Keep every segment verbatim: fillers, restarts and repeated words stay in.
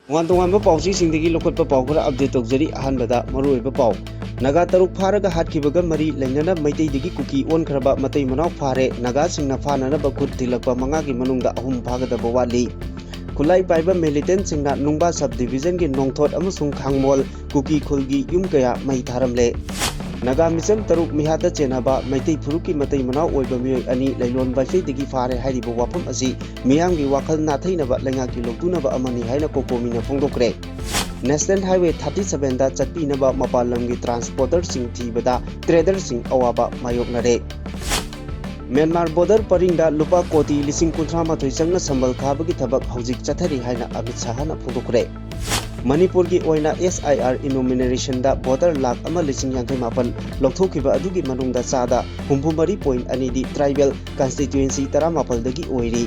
ꯇꯣꯉꯥꯟ ꯇꯣꯉꯥꯟꯕ ꯄꯥꯎꯆꯦꯁꯤꯡꯗꯒꯤ ꯂꯧꯈꯠꯄ ꯄꯥꯎ ꯈꯔ update ꯇꯧꯖꯔꯤ꯫ ꯑꯍꯥꯟꯕꯗ ꯃꯔꯨꯑꯣꯏꯕ ꯄꯥꯎ꯫ ꯅꯥꯒꯥ ꯇꯔꯨꯛ ꯐꯥꯔꯒ ꯍꯥꯠꯈꯤꯕꯒ ꯃꯔꯤ ꯂꯩꯅꯅ ꯃꯩꯇꯩꯗꯒꯤ ꯀꯨꯀꯤ ꯑꯣꯟꯈ꯭ꯔꯕ ꯃꯇꯩ ꯃꯅꯥꯎ ꯐꯥꯔꯦ꯫ ꯅꯥꯒꯥꯁꯤꯡꯅ ꯐꯥꯅꯅꯕ ꯈꯨꯠ ꯊꯤꯜꯂꯛꯄ ꯃꯉꯥꯒꯤ ꯃꯅꯨꯡꯗ ꯑꯍꯨꯝ ꯐꯥꯒꯗꯕ ꯋꯥꯠꯂꯤ꯫ ꯈꯨꯠꯂꯥꯏ ꯄꯥꯏꯕ militantꯁꯤꯡꯅ ꯅꯨꯡꯕꯥ sub divisionꯒꯤ ꯅꯣꯡꯊꯣꯠ ꯑꯃꯁꯨꯡ ꯈꯥꯡꯃꯣꯜ ꯀꯨꯀꯤ ꯈꯨꯜꯒꯤ ꯌꯨꯝ ꯀꯌꯥ ꯃꯩ ꯊꯥꯔꯝꯂꯦ꯫ ꯅꯥꯒꯥ ꯃꯤꯆꯝ ꯇꯔꯨꯛ ꯃꯤꯍꯥꯠꯇ ꯆꯦꯟꯅꯕ ꯃꯩꯇꯩ ꯐꯨꯔꯨꯞꯀꯤ ꯃꯇꯩ ꯃꯅꯥꯎ ꯑꯣꯏꯕ ꯃꯤꯑꯣꯏ ꯑꯅꯤ ꯂꯩꯂꯣꯟ ꯋꯥꯏꯐꯩꯗꯒꯤ ꯐꯥꯔꯦ ꯍꯥꯏꯔꯤꯕ ꯋꯥꯐꯝ ꯑꯁꯤ ꯃꯤꯌꯥꯝꯒꯤ ꯋꯥꯈꯜ ꯅꯥꯊꯩꯅꯕ ꯂꯩꯉꯥꯛꯀꯤ ꯂꯧꯇꯨꯅꯕ ꯑꯃꯅꯤ ꯍꯥꯏꯅ ꯀꯣꯀꯣꯃꯤꯅ ꯐꯣꯡꯗꯣꯛꯈ꯭ꯔꯦ꯫ National Highway thirty sevenꯗ ꯆꯠꯄꯤꯅꯕ ꯃꯄꯥꯟ ꯂꯝꯒꯤ transporterꯁꯤꯡ ꯊꯤꯕꯗ traderꯁꯤꯡ ꯑꯋꯥꯕ ꯃꯥꯌꯣꯛꯅꯔꯦ꯫ ꯃ꯭ꯌꯥꯟꯃꯥꯔ border ꯄꯔꯤꯡꯗ ꯂꯨꯄꯥ ꯀꯣꯇꯤ ꯂꯤꯁꯤꯡ ꯀꯨꯟꯊ꯭ꯔꯥ ꯃꯥꯊꯣꯏ ꯆꯪꯅ ꯁꯝꯕꯜ ꯈꯥꯕꯒꯤ ꯊꯕꯛ ꯍꯧꯖꯤꯛ ꯆꯠꯊꯔꯤ ꯍꯥꯏꯅ ꯑꯃꯤꯠ ꯁꯥꯍꯅ ꯐꯣꯡꯗꯣꯛꯈ꯭ꯔꯦ꯫ ꯃꯅꯤꯄꯨꯔꯒꯤ ꯑꯣꯏꯅ S I R enumeration voter lakh ꯑꯃ ꯂꯤꯁꯤꯡ ꯌꯥꯡꯈꯩ ꯃꯥꯄꯟ ꯂꯧꯊꯣꯛꯈꯤꯕ ꯑꯗꯨꯒꯤ ꯃꯅꯨꯡꯗ ꯆꯥꯗ ꯍꯨꯝꯐꯨ ꯃꯔꯤ point ꯑꯅꯤꯗꯤ tribal constituency ꯇꯔꯥꯃꯥꯄꯜꯗꯒꯤ ꯑꯣꯏꯔꯤ꯫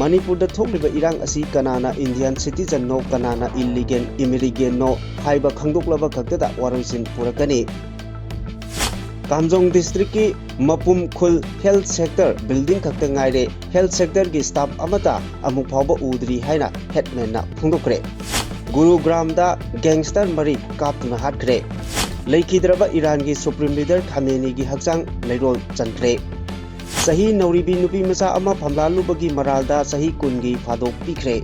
ꯃꯅꯤꯄꯨꯔꯗ ꯊꯣꯛꯂꯤꯕ ꯏꯔꯥꯡ ꯑꯁꯤ ꯀꯅꯥꯅ Indian citizenꯅꯣ, ꯀꯅꯥꯅ illegal immigrantꯅꯣ ꯍꯥꯏꯕ ꯈꯪꯗꯣꯛꯂꯕ ꯈꯛꯇꯗ ꯋꯥꯔꯣꯏꯁꯤꯟ ꯄꯨꯔꯛꯀꯅꯤ꯫ ꯀꯥꯝꯖꯣꯡ districtꯀꯤ ꯃꯄꯨꯝ ꯈꯨꯜ health sector building ꯈꯛꯇ ꯉꯥꯏꯔꯦ꯫ Health sectorꯒꯤ staff ꯑꯃꯠꯇ ꯑꯃꯨꯛ ꯐꯥꯎꯕ ꯎꯗ꯭ꯔꯤ ꯍꯥꯏꯅ headmanꯅ ꯐꯣꯡꯗꯣꯛꯈ꯭ꯔꯦ꯫ ꯒꯨꯔꯨꯒ꯭ꯔꯥꯝꯗ gangster ꯃꯔꯤ ꯀꯥꯞꯇꯨꯅ ꯍꯥꯠꯈ꯭ꯔꯦ꯫ ꯂꯩꯈꯤꯗ꯭ꯔꯕ ꯏꯔꯥꯟꯒꯤ supreme leader ꯈꯥꯃꯦꯅꯤꯒꯤ ꯍꯛꯆꯥꯡ ꯂꯩꯔꯣꯜ ꯆꯟꯈ꯭ꯔꯦ꯫ ꯆꯍꯤ ꯅꯧꯔꯤꯕꯤ ꯅꯨꯄꯤ ꯃꯆꯥ ꯑꯃ ꯐꯝꯂꯥꯜꯂꯨꯕꯒꯤ ꯃꯔꯥꯜꯗ ꯆꯍꯤ ꯀꯨꯟꯒꯤ ꯐꯥꯗꯣꯛ ꯄꯤꯈ꯭ꯔꯦ꯫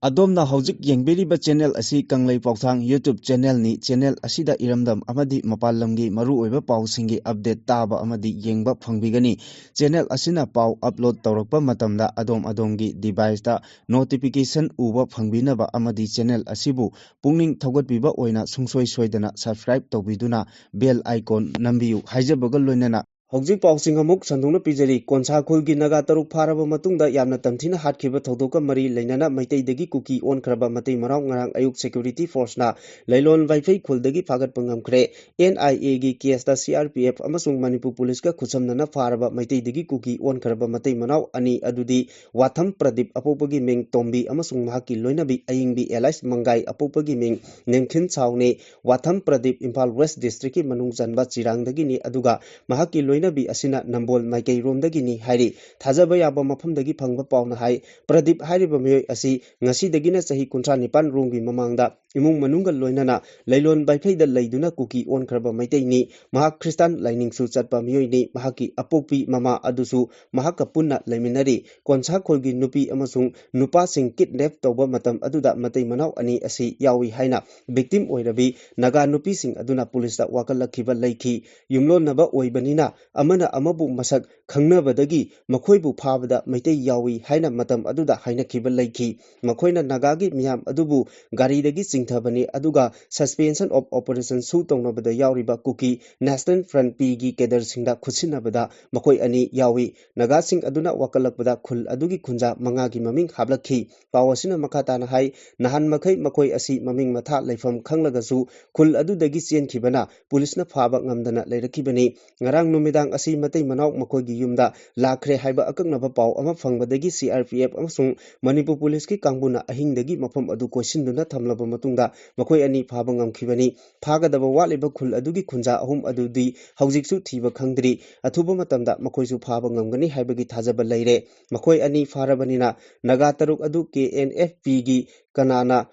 ꯑꯗꯣꯝꯅ ꯍꯧꯖꯤꯛ ꯌꯦꯡꯕꯤꯔꯤꯕ channel ꯑꯁꯤ ꯀꯪꯂꯩ ꯄꯥꯎꯊꯥꯡ YouTube channelꯅꯤ꯫ Channel ꯑꯁꯤꯗ ꯏꯔꯝꯗꯝ ꯑꯃꯗꯤ ꯃꯄꯥꯟ ꯂꯝꯒꯤ ꯃꯔꯨꯑꯣꯏꯕ ꯄꯥꯎꯁꯤꯡꯒꯤ update ꯇꯥꯕ ꯑꯃꯗꯤ ꯌꯦꯡꯕ ꯐꯪꯕꯤꯒꯅꯤ꯫ Channel ꯑꯁꯤꯅ ꯄꯥꯎ upload ꯇꯧꯔꯛꯄ ꯃꯇꯝꯗ ꯑꯗꯣꯝ ꯑꯗꯣꯝꯒꯤ deviceꯇ notification ꯎꯕ ꯐꯪꯕꯤꯅꯕ ꯑꯃꯗꯤ channel ꯑꯁꯤꯕꯨ ꯄꯨꯛꯅꯤꯡ ꯊꯧꯒꯠꯄꯤꯕ ꯑꯣꯏꯅ ꯁꯨꯡꯁꯣꯏ ꯁꯣꯏꯗꯅ subscribe ꯇꯧꯕꯤꯗꯨꯅ bell icon ꯅꯝꯕꯤꯌꯨ ꯍꯥꯏꯖꯕꯒ ꯂꯣꯏꯅꯅ ꯍꯧꯖꯤꯛ ꯄꯥꯎꯁꯤꯡ ꯑꯃꯨꯛ ꯁꯟꯗꯣꯛꯅ ꯄꯤꯖꯔꯤ꯫ ꯀꯣꯟꯁꯥ ꯈꯨꯜꯒꯤ ꯅꯥꯒꯥ ꯇꯔꯨꯛ ꯐꯥꯔꯕ ꯃꯇꯨꯡꯗ ꯌꯥꯝꯅ ꯇꯝꯊꯤꯅ ꯍꯥꯠꯈꯤꯕ ꯊꯧꯗꯣꯛꯀ ꯃꯔꯤ ꯂꯩꯅꯅ ꯃꯩꯇꯩꯗꯒꯤ ꯀꯨꯀꯤ ꯑꯣꯟꯈ꯭ꯔꯕ ꯃꯇꯩ ꯃꯅꯥꯎ ꯉꯔꯥꯡ ꯑꯌꯨꯛ security forceꯅ ꯂꯩꯂꯣꯟ ꯋꯥꯏꯐꯩ ꯈꯨꯜꯗꯒꯤ ꯐꯥꯒꯠꯄ ꯉꯝꯈ꯭ꯔꯦ꯫ N I Aꯒꯤ caseꯇ C R P F ꯑꯃꯁꯨꯡ ꯃꯅꯤꯄꯨꯔ ꯄꯨꯂꯤꯁꯀ ꯈꯨꯠꯁꯝꯅꯅ ꯐꯥꯔꯕ ꯃꯩꯇꯩꯗꯒꯤ ꯀꯨꯀꯤ ꯑꯣꯟꯈ꯭ꯔꯕ ꯃꯇꯩ ꯃꯅꯥꯎ ꯑꯅꯤ ꯑꯗꯨꯗꯤ ꯋꯥꯊꯝ ꯄ꯭ꯔꯗꯤꯞ ꯑꯄꯣꯛꯄꯒꯤ ꯃꯤꯡ ꯇꯣꯝꯕꯤ ꯑꯃꯁꯨꯡ ꯃꯍꯥꯛꯀꯤ ꯂꯣꯏꯅꯕꯤ ꯑꯌꯤꯡꯕꯤ ꯑꯦꯂꯥꯏꯁ ꯃꯪꯒꯥꯏ ꯑꯄꯣꯛꯄꯒꯤ ꯃꯤꯡ ꯅꯦꯡꯈꯤꯟ ꯁꯥꯎꯅꯤ꯫ ꯋꯥꯊꯝ ꯄ꯭ꯔꯗꯤꯞ ꯏꯝꯐꯥꯜ West districtꯀꯤ ꯃꯅꯨꯡ ꯆꯟꯕ ꯆꯤꯔꯥꯡꯗꯒꯤꯅꯤ, ꯑꯗꯨꯒ ꯃꯍꯥꯛꯀꯤ ꯂꯣꯏ ꯍꯥꯏꯅꯕꯤ ꯑꯁꯤꯅ ꯅꯝꯕꯣꯜ ꯃꯥꯏꯀꯩꯔꯣꯝꯗꯒꯤꯅꯤ ꯍꯥꯏꯔꯤ꯫ ꯊꯥꯖꯕ ꯌꯥꯕ ꯃꯐꯝꯗꯒꯤ ꯐꯪꯕ ꯄꯥꯎꯅ ꯍꯥꯏ, ꯄ꯭ꯔꯗꯤꯞ ꯍꯥꯏꯔꯤꯕ ꯃꯤꯑꯣꯏ ꯑꯁꯤ ꯉꯁꯤꯗꯒꯤꯅ ꯆꯍꯤ ꯀꯨꯟꯊ꯭ꯔꯥ ꯅꯤꯄꯥꯟ ꯔꯣꯝꯒꯤ ꯃꯃꯥꯡꯗ ꯏꯃꯨꯡ ꯃꯅꯨꯡꯒ ꯂꯣꯏꯅꯅ ꯂꯩꯂꯣꯟ ꯕꯥꯏꯐꯩꯗ ꯂꯩꯗꯨꯅ ꯀꯨꯀꯤ ꯑꯣꯟꯈ꯭ꯔꯕ ꯃꯩꯇꯩꯅꯤ꯫ ꯃꯍꯥꯛ ꯈ꯭ꯔꯤꯁꯇꯥꯟ ꯂꯥꯏꯅꯤꯡꯁꯨ ꯆꯠꯄ ꯃꯤꯑꯣꯏꯅꯤ꯫ ꯃꯍꯥꯛꯀꯤ ꯑꯄꯣꯛꯄꯤ ꯃꯃꯥ ꯑꯗꯨꯁꯨ ꯃꯍꯥꯛꯀ ꯄꯨꯟꯅ ꯂꯩꯃꯤꯟꯅꯔꯤ꯫ ꯀꯣꯟꯁꯥꯈꯣꯜꯒꯤ ꯅꯨꯄꯤ ꯑꯃꯁꯨꯡ ꯅꯨꯄꯥꯁꯤꯡ ꯀꯤꯗꯅꯦꯞ ꯇꯧꯕ ꯃꯇꯝ ꯑꯗꯨꯗ ꯃꯇꯩ ꯃꯅꯥꯎ ꯑꯅꯤ ꯑꯁꯤ ꯌꯥꯎꯏ ꯍꯥꯏꯅ ꯚꯤꯛꯇꯤꯝ ꯑꯣꯏꯔꯕꯤ ꯅꯥꯒꯥ ꯅꯨꯄꯤꯁꯤꯡ ꯑꯗꯨꯅ ꯄꯨꯂꯤꯁꯇ ꯋꯥꯀꯠꯂꯛꯈꯤꯕ ꯂꯩꯈꯤ꯫ ꯌꯨꯝꯂꯣꯟꯅꯕ ꯑꯣꯏꯕꯅꯤꯅ ꯑꯃꯅ ꯑꯃꯕꯨ ꯃꯁꯛ ꯈꯪꯅꯕꯗꯒꯤ ꯃꯈꯣꯏꯕꯨ ꯐꯥꯕꯗ ꯃꯩꯇꯩ ꯌꯥꯎꯏ ꯍꯥꯏꯅ ꯃꯇꯝ ꯑꯗꯨꯗ ꯍꯥꯏꯅꯈꯤꯕ ꯂꯩꯈꯤ꯫ ꯃꯈꯣꯏꯅ ꯅꯥꯒꯥꯒꯤ ꯃꯤꯌꯥꯝ ꯑꯗꯨꯕꯨ ꯒꯥꯔꯤꯗꯒꯤ ꯆꯤꯡꯊꯕꯅꯤ, ꯑꯗꯨꯒ Suspension of Operation ꯁꯨ ꯇꯧꯅꯕꯗ ꯌꯥꯎꯔꯤꯕ ꯀꯨꯀꯤ National Front ꯄꯤꯒꯤ ꯀꯦꯗꯔꯁꯤꯡꯗ ꯈꯨꯠꯁꯤꯟꯅꯕꯗ ꯃꯈꯣꯏ ꯑꯅꯤ ꯌꯥꯎꯏ꯫ ꯅꯥꯒꯥꯁꯤꯡ ꯑꯗꯨꯅ ꯋꯥꯀꯠꯂꯛꯄꯗ ꯈꯨꯜ ꯑꯗꯨꯒꯤ ꯈꯨꯟꯖꯥ ꯃꯉꯥꯒꯤ ꯃꯃꯤꯡ ꯍꯥꯞꯂꯛꯈꯤ꯫ ꯄꯥꯎ ꯑꯁꯤꯅ ꯃꯈꯥ ꯇꯥꯅ ꯍꯥꯏ, ꯅꯍꯥꯟ ꯃꯈꯩ ꯃꯈꯣꯏ ꯑꯁꯤ ꯃꯃꯤꯡ ꯃꯊꯥ ꯂꯩꯐꯝ ꯈꯪꯂꯒꯁꯨ ꯈꯨꯜ ꯑꯗꯨꯗꯒꯤ ꯆꯦꯟꯈꯤꯕꯅ ꯄꯨꯂꯤꯁꯅ ꯐꯥꯕ ꯉꯝꯗꯅ ꯂꯩꯔꯛꯈꯤꯕꯅꯤ꯫ ꯉꯔꯥꯡ ꯅꯨꯃꯤꯗꯥꯡ ꯑꯁꯤ ꯃꯇꯩ ꯃꯅꯥꯎ ꯃꯈꯣꯏꯒꯤ ꯌꯨꯝꯗ ꯂꯥꯛꯈ꯭ꯔꯦ ꯍꯥꯏꯕ ꯑꯀꯛꯅꯕ ꯄꯥꯎ ꯑꯃ ꯐꯪꯕꯗꯒꯤ ꯁꯤ ꯑꯥꯔ ꯄꯤ ꯑꯦꯐ ꯑꯃꯁꯨꯡ ꯃꯅꯤꯄꯨꯔ ꯄꯨꯂꯤꯁꯀꯤ ꯀꯥꯡꯕꯨꯅ ꯑꯍꯤꯡꯗꯒꯤ ꯃꯐꯝ ꯑꯗꯨ ꯀꯣꯏꯁꯤꯟꯗꯨꯅ ꯊꯝꯂꯕ ꯃꯇꯨꯡꯗ ꯃꯈꯣꯏ ꯑꯅꯤ ꯐꯥꯕ ꯉꯝꯈꯤꯕꯅꯤ꯫ ꯐꯥꯒꯗꯕ ꯋꯥꯠꯂꯤꯕ ꯈꯨꯜ ꯑꯗꯨꯒꯤ ꯈꯨꯟꯖꯥ ꯑꯍꯨꯝ ꯑꯗꯨꯗꯤ ꯍꯧꯖꯤꯛꯁꯨ ꯊꯤꯕ ꯈꯪꯗ꯭ꯔꯤ꯫ ꯑꯊꯨꯕ ꯃꯇꯝꯗ ꯃꯈꯣꯏꯁꯨ ꯐꯥꯕ ꯉꯝꯒꯅꯤ ꯍꯥꯏꯕꯒꯤ ꯊꯥꯖꯕ ꯂꯩꯔꯦ꯫ ꯃꯈꯣꯏ ꯑꯅꯤ ꯐꯥꯔꯕꯅꯤꯅ ꯅꯥꯒꯥ ꯇꯔꯨꯛ ꯑꯗꯨ ꯀꯦ ꯑꯦꯟ ꯑꯦꯐ ꯄꯤꯒꯤ ꯀꯅꯥꯅ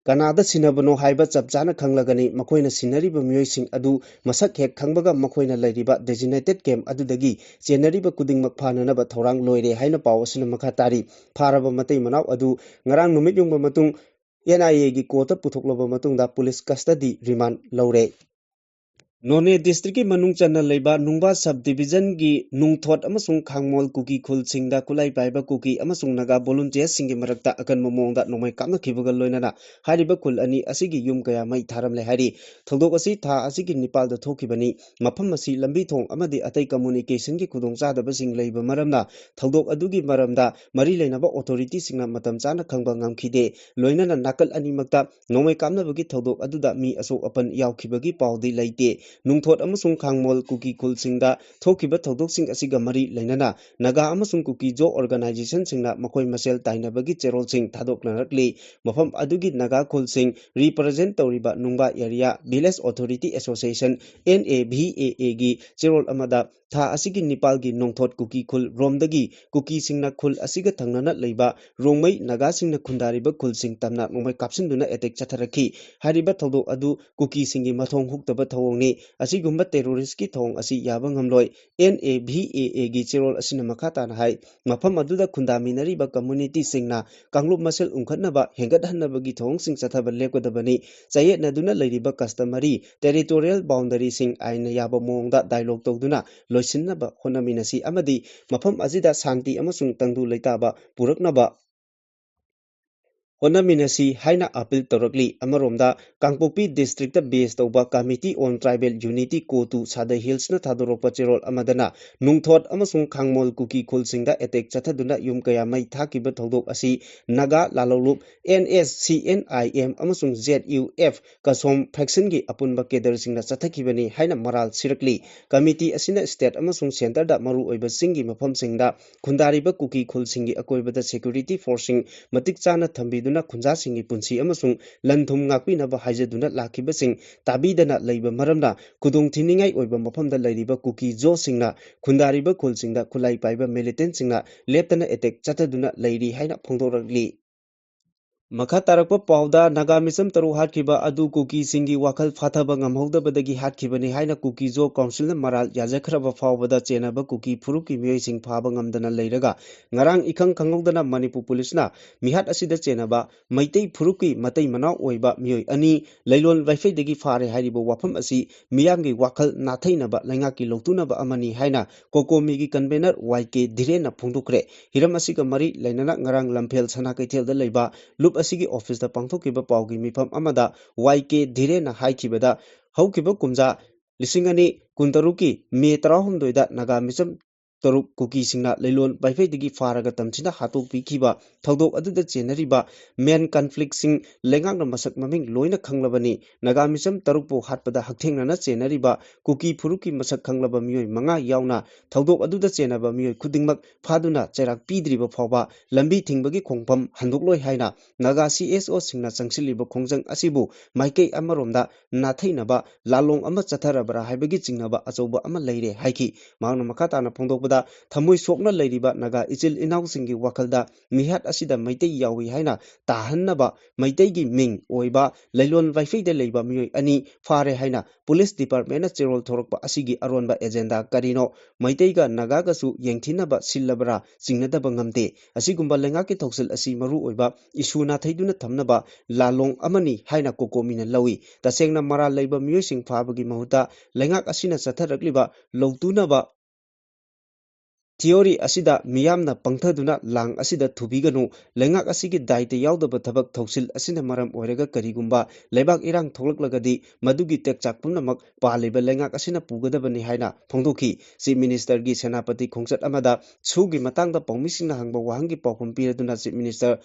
ꯀꯅꯥꯗ ꯁꯤꯟꯅꯕꯅꯣ ꯍꯥꯏꯕ ꯆꯞ ꯆꯥꯅ ꯈꯪꯂꯒꯅꯤ꯫ ꯃꯈꯣꯏꯅ ꯁꯤꯟꯅꯔꯤꯕ ꯃꯤꯑꯣꯏꯁꯤꯡ ꯑꯗꯨ ꯃꯁꯛ ꯍꯦꯛ ꯈꯪꯕꯒ ꯃꯈꯣꯏꯅ ꯂꯩꯔꯤꯕ designated camp ꯑꯗꯨꯗꯒꯤ ꯆꯦꯟꯅꯔꯤꯕ ꯈꯨꯗꯤꯡꯃꯛ ꯐꯥꯅꯅꯕ ꯊꯧꯔꯥꯡ ꯂꯣꯏꯔꯦ ꯍꯥꯏꯅ ꯄꯥꯎ ꯑꯁꯤꯅ ꯃꯈꯥ ꯇꯥꯔꯤ꯫ ꯐꯥꯔꯕ ꯃꯇꯩ ꯃꯅꯥꯎ ꯑꯗꯨ ꯉꯔꯥꯡ ꯅꯨꯃꯤꯠ ꯌꯨꯡꯕ ꯃꯇꯨꯡ ꯑꯦꯟ ꯑꯥꯏ ꯑꯦꯒꯤ ꯀꯣꯔꯠꯇ ꯄꯨꯊꯣꯛꯂꯕ ꯃꯇꯨꯡꯗ ꯄꯨꯂꯤꯁ custody remand ꯂꯧꯔꯦ꯫ ꯅꯣꯅꯦ ꯗꯤꯁꯇ꯭ꯔꯤꯛꯀꯤ ꯃꯅꯨꯡ ꯆꯟꯅ ꯂꯩꯕ ꯅꯨꯡꯕꯥ ꯁꯕ ꯗꯤꯕꯤꯖꯟꯒꯤ ꯅꯨꯡꯊꯣꯠ ꯑꯃꯁꯨꯡ ꯈꯥꯡꯃꯣꯜ ꯀꯨꯀꯤ ꯈꯨꯜꯁꯤꯡꯗ ꯈꯨꯠꯂꯥꯏ ꯄꯥꯏꯕ ꯀꯨꯀꯤ ꯑꯃꯁꯨꯡ ꯅꯥꯒꯥ ꯚꯣꯂꯨꯟꯇꯤꯌꯔꯁꯤꯡꯒꯤ ꯃꯔꯛꯇ ꯑꯀꯟꯕ ꯃꯑꯣꯡꯗ ꯅꯣꯡꯃꯩ ꯀꯥꯞꯅꯈꯤꯕꯒ ꯂꯣꯏꯅꯅ ꯍꯥꯏꯔꯤꯕ ꯈꯨꯜ ꯑꯅꯤ ꯑꯁꯤꯒꯤ ꯌꯨꯝ ꯀꯌꯥ ꯃꯩ ꯊꯥꯔꯝꯂꯦ ꯍꯥꯏꯔꯤ꯫ ꯊꯧꯗꯣꯛ ꯑꯁꯤ ꯊꯥ ꯑꯁꯤꯒꯤ ꯅꯤꯄꯥꯜꯗ ꯊꯣꯛꯈꯤꯕꯅꯤ꯫ ꯃꯐꯝ ꯑꯁꯤ ꯂꯝꯕꯤ ꯊꯣꯡ ꯑꯃꯗꯤ ꯑꯇꯩ ꯀꯝꯃꯨꯅꯤꯀꯦꯁꯟꯒꯤ ꯈꯨꯗꯣꯡꯆꯥꯗꯕꯁꯤꯡ ꯂꯩꯕ ꯃꯔꯝꯅ ꯊꯧꯗꯣꯛ ꯑꯗꯨꯒꯤ ꯃꯔꯝꯗ ꯃꯔꯤ ꯂꯩꯅꯕ ꯑꯣꯊꯣꯔꯤꯇꯤꯁꯤꯡꯅ ꯃꯇꯝ ꯆꯥꯅ ꯈꯪꯕ ꯉꯝꯈꯤꯗꯦ꯫ ꯂꯣꯏꯅꯅ ꯅꯥꯀꯜ ꯑꯅꯤꯃꯛꯇ ꯅꯣꯡꯃꯩ ꯀꯥꯞꯅꯕꯒꯤ ꯊꯧꯗꯣꯛ ꯑꯗꯨꯗ ꯃꯤ ꯑꯁꯣꯛ ꯑꯄꯟ ꯌꯥꯎꯈꯤꯕꯒꯤ ꯄꯥꯎꯗꯤ ꯂꯩꯇꯦ꯫ ꯅꯨꯡꯊꯣꯠ ꯑꯃꯁꯨꯡ ꯈꯥꯡꯃꯣꯜ ꯀꯨꯀꯤ ꯈꯨꯜꯁꯤꯡꯗ ꯊꯣꯛꯈꯤꯕ ꯊꯧꯗꯣꯛꯁꯤꯡ ꯑꯁꯤꯒ ꯃꯔꯤ ꯂꯩꯅꯅ ꯅꯥꯒꯥ ꯑꯃꯁꯨꯡ ꯀꯨꯀꯤ ꯖꯣ organization ꯁꯤꯡꯅ ꯃꯈꯣꯏ ꯃꯁꯦꯜ ꯇꯥꯏꯅꯕꯒꯤ ꯆꯦꯔꯣꯜꯁꯤꯡ ꯊꯥꯗꯣꯛꯅꯔꯛꯂꯤ꯫ ꯃꯐꯝ ꯑꯗꯨꯒꯤ ꯅꯥꯒꯥ ꯈꯨꯜꯁꯤꯡ represent ꯇꯧꯔꯤꯕ ꯅꯨꯡꯕꯥ Area Village Authority Association, N A V A A ꯒꯤ ꯆꯦꯔꯣꯜ ꯑꯃꯗ ꯊꯥ ꯑꯁꯤꯒꯤ ꯅꯤꯄꯥꯜꯒꯤ ꯅꯣꯡꯊꯣꯠ ꯀꯨꯀꯤ ꯈꯨꯜ ꯔꯣꯝꯗꯒꯤ ꯀꯨꯀꯤꯁꯤꯡꯅ ꯈꯨꯜ ꯑꯁꯤꯒ ꯊꯪꯅꯅ ꯂꯩꯕ ꯔꯣꯡꯃꯩ ꯅꯥꯒꯥꯁꯤꯡꯅ ꯈꯨꯟꯗꯥꯔꯤꯕ ꯈꯨꯜꯁꯤꯡ ꯇꯝꯅ ꯅꯣꯡꯃꯩ ꯀꯥꯞꯁꯤꯟꯗꯨꯅ attack ꯆꯠꯊꯔꯛꯈꯤ꯫ ꯍꯥꯏꯔꯤꯕ ꯊꯧꯗꯣꯛ ꯑꯗꯨ ꯀꯨꯀꯤꯁꯤꯡꯒꯤ ꯃꯊꯣꯡ ꯍꯨꯛꯇꯕ ꯊꯧꯑꯣꯡꯅꯤ꯫ ꯑꯁꯤꯒꯨꯝꯕ terrorist ꯀꯤ ꯊꯧꯑꯣꯡ ꯑꯁꯤ ꯌꯥꯕ ꯉꯝꯂꯣꯏ꯫ N A V A A ꯒꯤ ꯆꯦꯔꯣꯜ ꯑꯁꯤꯅ ꯃꯈꯥ ꯇꯥꯅ ꯍꯥꯏ, ꯃꯐꯝ ꯑꯗꯨꯗ ꯈꯨꯟꯗꯥꯃꯤꯟꯅꯔꯤꯕ community ꯁꯤꯡꯅ ꯀꯥꯡꯂꯨꯞ ꯃꯁꯦꯜ ꯎꯪꯈꯠꯅꯕ ꯍꯦꯟꯒꯠꯍꯟꯅꯕꯒꯤ ꯊꯧꯑꯣꯡꯁꯤꯡ ꯆꯠꯊꯕ ꯂꯦꯞꯀꯗꯕꯅꯤ꯫ ꯆꯌꯦꯠꯅꯗꯨꯅ ꯂꯩꯔꯤꯕ customary territorial boundary ꯁꯤꯡ ꯑꯥꯏꯟꯅ ꯌꯥꯕ ꯃꯑꯣꯡꯗ dialogue ꯇꯧꯗꯨꯅ ꯂꯣꯏꯁꯤꯟꯅꯕ ꯍꯣꯠꯅꯃꯤꯟꯅꯁꯤ ꯑꯃꯗꯤ ꯃꯐꯝ ꯑꯁꯤꯗ ꯁꯥꯟꯇꯤ ꯑꯃꯁꯨꯡ ꯇꯪꯗꯨ ꯂꯩꯇꯥꯕ ꯄꯨꯔꯛꯅꯕ ꯍꯣꯠꯅꯃꯤꯟꯅꯁꯤ ꯍꯥꯏꯅ appeal ꯇꯧꯔꯛꯂꯤ꯫ ꯑꯃꯔꯣꯝꯗ, ꯀꯥꯡꯄꯣꯛꯄꯤ district ꯇ base ꯇꯧꯕ Committee on Tribal Unity, CoTU, ꯁꯥꯗꯩ ꯍꯤꯜꯁꯅ ꯊꯥꯗꯣꯔꯛꯄ ꯆꯦꯔꯣꯜ ꯑꯃꯗꯅ ꯅꯨꯡꯊꯣꯠ ꯑꯃꯁꯨꯡ ꯈꯥꯡꯃꯣꯜ ꯀꯨꯀꯤ ꯈꯨꯜꯁꯤꯡꯗ attack ꯆꯠꯊꯗꯨꯅ ꯌꯨꯝ ꯀꯌꯥ ꯃꯩ ꯊꯥꯈꯤꯕ ꯊꯧꯗꯣꯛ ꯑꯁꯤ Naga ꯂꯥꯂꯧꯂꯨꯞ N S C N I M ꯑꯃꯁꯨꯡ Z U F ꯀꯁꯣꯝ faction ꯒꯤ ꯑꯄꯨꯟꯕ cadre ꯁꯤꯡꯅ ꯆꯠꯊꯈꯤꯕꯅꯤ ꯍꯥꯏꯅ ꯃꯔꯥꯜ ꯁꯤꯔꯛꯂꯤ꯫ Committee ꯑꯁꯤꯅ state ꯑꯃꯁꯨꯡ centre ꯗ ꯃꯔꯨꯑꯣꯏꯕ ꯆꯤꯡꯒꯤ ꯃꯐꯝꯁꯤꯡꯗ ꯈꯨꯟꯗꯥꯔꯤꯕ ꯀꯨꯀꯤ ꯈꯨꯜꯁꯤꯡꯒꯤ ꯑꯀꯣꯏꯕꯗ security force ꯁꯤꯡ ꯃꯇꯤꯛ ꯆꯥꯅ ꯊꯝꯕꯤꯗꯨꯅ ꯈꯨꯟꯖꯥꯁꯤꯡꯒꯤ ꯄꯨꯟꯁꯤ ꯑꯃꯁꯨꯡ ꯂꯟ ꯊꯨꯝ ꯉꯥꯛꯄꯤꯅꯕ ꯍꯥꯏꯖꯗꯨꯅ ꯂꯥꯛꯈꯤꯕꯁꯤꯡ ꯇꯥꯕꯤꯗꯅ ꯂꯩꯕ ꯃꯔꯝꯅ ꯈꯨꯗꯣꯡ ꯊꯤꯅꯤꯡꯉꯥꯏ ꯑꯣꯏꯕ ꯃꯐꯝꯗ ꯂꯩꯔꯤꯕ ꯀꯨꯀꯤ ꯖꯣꯁꯤꯡꯅ ꯈꯨꯟꯗꯥꯔꯤꯕ ꯈꯨꯜꯁꯤꯡꯗ ꯈꯨꯠꯂꯥꯏ ꯄꯥꯏꯕ militant ꯁꯤꯡꯅ ꯂꯦꯞꯇꯅ attack ꯆꯠꯊꯗꯨꯅ ꯂꯩꯔꯤ ꯍꯥꯏꯅ ꯐꯣꯡꯗꯣꯔꯛꯂꯤ꯫ ꯃꯈꯥ ꯇꯥꯔꯛꯄ ꯄꯥꯎꯗ, ꯅꯥꯒꯥ ꯃꯤꯆꯝ ꯇꯔꯨꯛ ꯍꯥꯠꯈꯤꯕ ꯑꯗꯨ ꯀꯨꯀꯤꯁꯤꯡꯒꯤ ꯋꯥꯈꯜ ꯐꯥꯊꯕ ꯉꯝꯍꯧꯗꯕꯗꯒꯤ ꯍꯥꯠꯈꯤꯕꯅꯤ ꯍꯥꯏꯅ ꯀꯨꯀꯤ ꯖꯣ council ꯅ ꯃꯔꯥꯜ ꯌꯥꯖꯈ꯭ꯔꯕ ꯐꯥꯎꯕꯗ ꯆꯦꯟꯅꯕ ꯀꯨꯀꯤ ꯐꯨꯔꯨꯞꯀꯤ ꯃꯤꯑꯣꯏꯁꯤꯡ ꯐꯥꯕ ꯉꯝꯗꯅ ꯂꯩꯔꯒ, ꯉꯔꯥꯡ ꯏꯈꯪ ꯈꯪꯍꯧꯗꯅ ꯃꯅꯤꯄꯨꯔ ꯄꯨꯂꯤꯁꯅ ꯃꯤꯍꯥꯠ ꯑꯁꯤꯗ ꯆꯦꯟꯅꯕ ꯃꯩꯇꯩ ꯐꯨꯔꯨꯞꯀꯤ ꯃꯇꯩ ꯃꯅꯥꯎ ꯑꯣꯏꯕ ꯃꯤꯑꯣꯏ ꯑꯅꯤ ꯂꯩꯂꯣꯟ ꯂꯥꯏꯐꯩꯗꯒꯤ ꯐꯥꯔꯦ ꯍꯥꯏꯔꯤꯕ ꯋꯥꯐꯝ ꯑꯁꯤ ꯃꯤꯌꯥꯝꯒꯤ ꯋꯥꯈꯜ ꯅꯥꯊꯩꯅꯕ ꯂꯩꯉꯥꯛꯀꯤ ꯂꯧꯇꯨꯅꯕ ꯑꯃꯅꯤ ꯍꯥꯏꯅ ꯀꯣꯀꯣꯃꯤꯒꯤ convener Y K ꯙꯤꯔꯦꯟꯅ ꯐꯣꯡꯗꯣꯛꯈ꯭ꯔꯦ꯫ ꯍꯤꯔꯝ ꯑꯁꯤꯒ ꯃꯔꯤ ꯂꯩꯅꯅ ꯉꯔꯥꯡ ꯂꯝꯐꯦꯜ ꯁꯅꯥ ꯀꯩꯊꯦꯜꯗ ꯂꯩꯕ ꯂꯨꯞ ꯑꯁꯤꯒꯤ office ꯇ ꯄꯥꯡꯊꯣꯛꯈꯤꯕ ꯄꯥꯎꯒꯤ ꯃꯤꯐꯝ ꯑꯃꯗ Y K ꯙꯤꯔꯦꯟꯅ ꯍꯥꯏꯈꯤꯕꯗ, ꯍꯧꯈꯤꯕ ꯀꯨꯝꯖꯥ ꯂꯤꯁꯤꯡ ꯑꯅꯤ ꯀꯨꯟꯇꯔꯨꯛꯀꯤ ꯃꯦ ꯇꯔꯥꯍꯨꯝꯗꯣꯏꯗ ꯅꯥꯒꯥ ꯃꯤꯆꯝ ꯇꯔꯨꯛ ꯀꯨꯀꯤꯁꯤꯡꯅ ꯂꯩꯂꯣꯟ ꯄꯥꯏꯐꯩꯗꯒꯤ ꯐꯥꯔꯒ ꯇꯝꯊꯤꯅ ꯍꯥꯠꯇꯣꯛꯄꯤꯈꯤꯕ ꯊꯧꯗꯣꯛ ꯑꯗꯨꯗ ꯆꯦꯟꯅꯔꯤꯕ ꯃꯦꯟ ꯀꯟꯐ꯭ꯂꯤꯛꯁꯤꯡ ꯂꯩꯉꯥꯛꯅ ꯃꯁꯛ ꯃꯃꯤꯡ ꯂꯣꯏꯅ ꯈꯪꯂꯕꯅꯤ꯫ ꯅꯥꯒꯥ ꯃꯤꯆꯝ ꯇꯔꯨꯛꯄꯨ ꯍꯥꯠꯄꯗ ꯍꯛꯊꯦꯡꯅꯅ ꯆꯦꯟꯅꯔꯤꯕ ꯀꯨꯀꯤ ꯐꯨꯔꯨꯞꯀꯤ ꯃꯁꯛ ꯈꯪꯂꯕ ꯃꯤꯑꯣꯏ ꯃꯉꯥ ꯌꯥꯎꯅ ꯊꯧꯗꯣꯛ ꯑꯗꯨꯗ ꯆꯦꯟꯅꯕ ꯃꯤꯑꯣꯏ ꯈꯨꯗꯤꯡꯃꯛ ꯐꯥꯗꯨꯅ ꯆꯩꯔꯥꯛ ꯄꯤꯗ꯭ꯔꯤꯕ ꯐꯥꯎꯕ ꯂꯝꯕꯤ ꯊꯤꯡꯕꯒꯤ ꯈꯣꯡꯐꯝ ꯍꯟꯗꯣꯛꯂꯣꯏ ꯍꯥꯏꯅ ꯅꯥꯒꯥ ꯁꯤ ꯑꯦꯁ ꯑꯣꯁꯤꯡꯅ ꯆꯪꯁꯤꯜꯂꯤꯕ ꯈꯣꯡꯖꯪ ꯑꯁꯤꯕꯨ ꯃꯥꯏꯀꯩ ꯑꯃꯔꯣꯝꯗ ꯅꯥꯊꯩꯅꯕ ꯂꯥꯂꯣꯡ ꯑꯃ ꯆꯠꯊꯔꯕ꯭ꯔꯥ ꯍꯥꯏꯕꯒꯤ ꯆꯤꯡꯅꯕ ꯑꯆꯧꯕ ꯑꯃ ꯂꯩꯔꯦ ꯍꯥꯏꯈꯤ꯫ ꯃꯍꯥꯛꯅ ꯃꯈꯥ ꯇꯥꯅ ꯐꯣꯡꯗꯣꯛꯄꯗ, ꯊꯃꯣꯏ ꯁꯣꯛꯅ ꯂꯩꯔꯤꯕ ꯅꯥꯒꯥ ꯏꯆꯤꯜ ꯏꯅꯥꯎꯁꯤꯡꯒꯤ ꯋꯥꯈꯜꯗ ꯃꯤꯍꯥꯠ ꯑꯁꯤꯗ ꯃꯩꯇꯩ ꯌꯥꯎꯏ ꯍꯥꯏꯅ ꯇꯥꯍꯟꯅꯕ ꯃꯩꯇꯩꯒꯤ ꯃꯤꯡ ꯑꯣꯏꯕ ꯂꯩꯂꯣꯟ ꯋꯥꯏꯐꯩꯗ ꯂꯩꯕ ꯃꯤꯑꯣꯏ ꯑꯅꯤ ꯐꯥꯔꯦ ꯍꯥꯏꯅ ꯄꯨꯂꯤꯁ ꯗꯤꯄꯥꯔꯠꯃꯦꯟꯅ ꯆꯦꯔꯣꯜ ꯊꯣꯔꯛꯄ ꯑꯁꯤꯒꯤ ꯑꯔꯣꯟꯕ ꯑꯦꯖꯦꯟꯗꯥ ꯀꯔꯤꯅꯣ? ꯃꯩꯇꯩꯒ ꯅꯥꯒꯥꯒꯁꯨ ꯌꯦꯡꯊꯤꯅꯕ ꯁꯤꯜꯂꯕ꯭ꯔꯥ? ꯆꯤꯡꯅꯗꯕ ꯉꯝꯗꯦ꯫ ꯑꯁꯤꯒꯨꯝꯕ ꯂꯩꯉꯥꯛꯀꯤ ꯊꯧꯁꯤꯜ ꯑꯁꯤ ꯃꯔꯨꯑꯣꯏꯕ ꯏꯁꯨ ꯅꯥꯊꯩꯗꯨꯅ ꯊꯝꯅꯕ ꯂꯥꯂꯣꯡ ꯑꯃꯅꯤ ꯍꯥꯏꯅ ꯀꯣꯀꯣꯃꯤꯅ ꯂꯧꯏ꯫ ꯇꯁꯦꯡꯅ ꯃꯔꯥꯜ ꯂꯩꯕ ꯃꯤꯑꯣꯏꯁꯤꯡ ꯐꯥꯕꯒꯤ ꯃꯍꯨꯠꯇ ꯂꯩꯉꯥꯛ ꯑꯁꯤꯅ ꯆꯠꯊꯔꯛꯂꯤꯕ ꯂꯧꯇꯨꯅꯕ ꯊꯤꯑꯣꯔꯤ ꯑꯁꯤꯗ ꯃꯤꯌꯥꯝꯅ ꯄꯪꯊꯗꯨꯅ ꯂꯥꯡ ꯑꯁꯤꯗ ꯊꯨꯕꯤꯒꯅꯨ꯫ ꯂꯩꯉꯥꯛ ꯑꯁꯤꯒꯤ ꯗꯥꯏꯇ ꯌꯥꯎꯗꯕ ꯊꯕꯛ ꯊꯧꯁꯤꯜ ꯑꯁꯤꯅ ꯃꯔꯝ ꯑꯣꯏꯔꯒ ꯀꯔꯤꯒꯨꯝꯕ ꯂꯩꯕꯥꯛ ꯏꯔꯥꯡ ꯊꯣꯛꯂꯛꯂꯒꯗꯤ ꯃꯗꯨꯒꯤ ꯇꯦꯛꯆꯥꯛ ꯄꯨꯝꯅꯃꯛ ꯄꯥꯜꯂꯤꯕ ꯂꯩꯉꯥꯛ ꯑꯁꯤꯅ ꯄꯨꯒꯗꯕꯅꯤ ꯍꯥꯏꯅ ꯐꯣꯡꯗꯣꯛꯈꯤ꯫ ꯆꯤꯐ ꯃꯤꯅꯤꯁꯇꯔꯒꯤ ꯁꯦꯅꯥꯄꯇꯤ ꯈꯣꯡꯆꯠ ꯑꯃꯗ ꯁꯨꯒꯤ ꯃꯇꯥꯡꯗ ꯄꯥꯎꯃꯤꯁꯤꯡꯅ ꯍꯪꯕ ꯋꯥꯍꯪꯒꯤ ꯄꯥꯎꯈꯨꯝ ꯄꯤꯔꯗꯨꯅ ꯆꯤꯐ ꯃꯤꯅꯤꯁꯇꯔ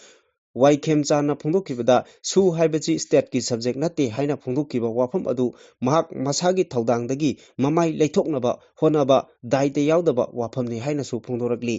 ꯋꯥꯏ ꯈꯦꯝꯆꯥꯟꯅ ꯐꯣꯡꯗꯣꯛꯈꯤꯕꯗ, ꯁꯨ ꯍꯥꯏꯕꯁꯤ ꯁ꯭ꯇꯦꯠꯀꯤ ꯁꯕꯖꯦꯛ ꯅꯠꯇꯦ ꯍꯥꯏꯅ ꯐꯣꯡꯗꯣꯛꯈꯤꯕ ꯋꯥꯐꯝ ꯑꯗꯨ ꯃꯍꯥꯛ ꯃꯁꯥꯒꯤ ꯊꯧꯗꯥꯡꯗꯒꯤ ꯃꯃꯥꯏ ꯂꯩꯊꯣꯛꯅꯕ ꯍꯣꯠꯅꯕ ꯗꯥꯏꯇ ꯌꯥꯎꯗꯕ ꯋꯥꯐꯝꯅꯤ ꯍꯥꯏꯅꯁꯨ ꯐꯣꯡꯗꯣꯔꯛꯂꯤ꯫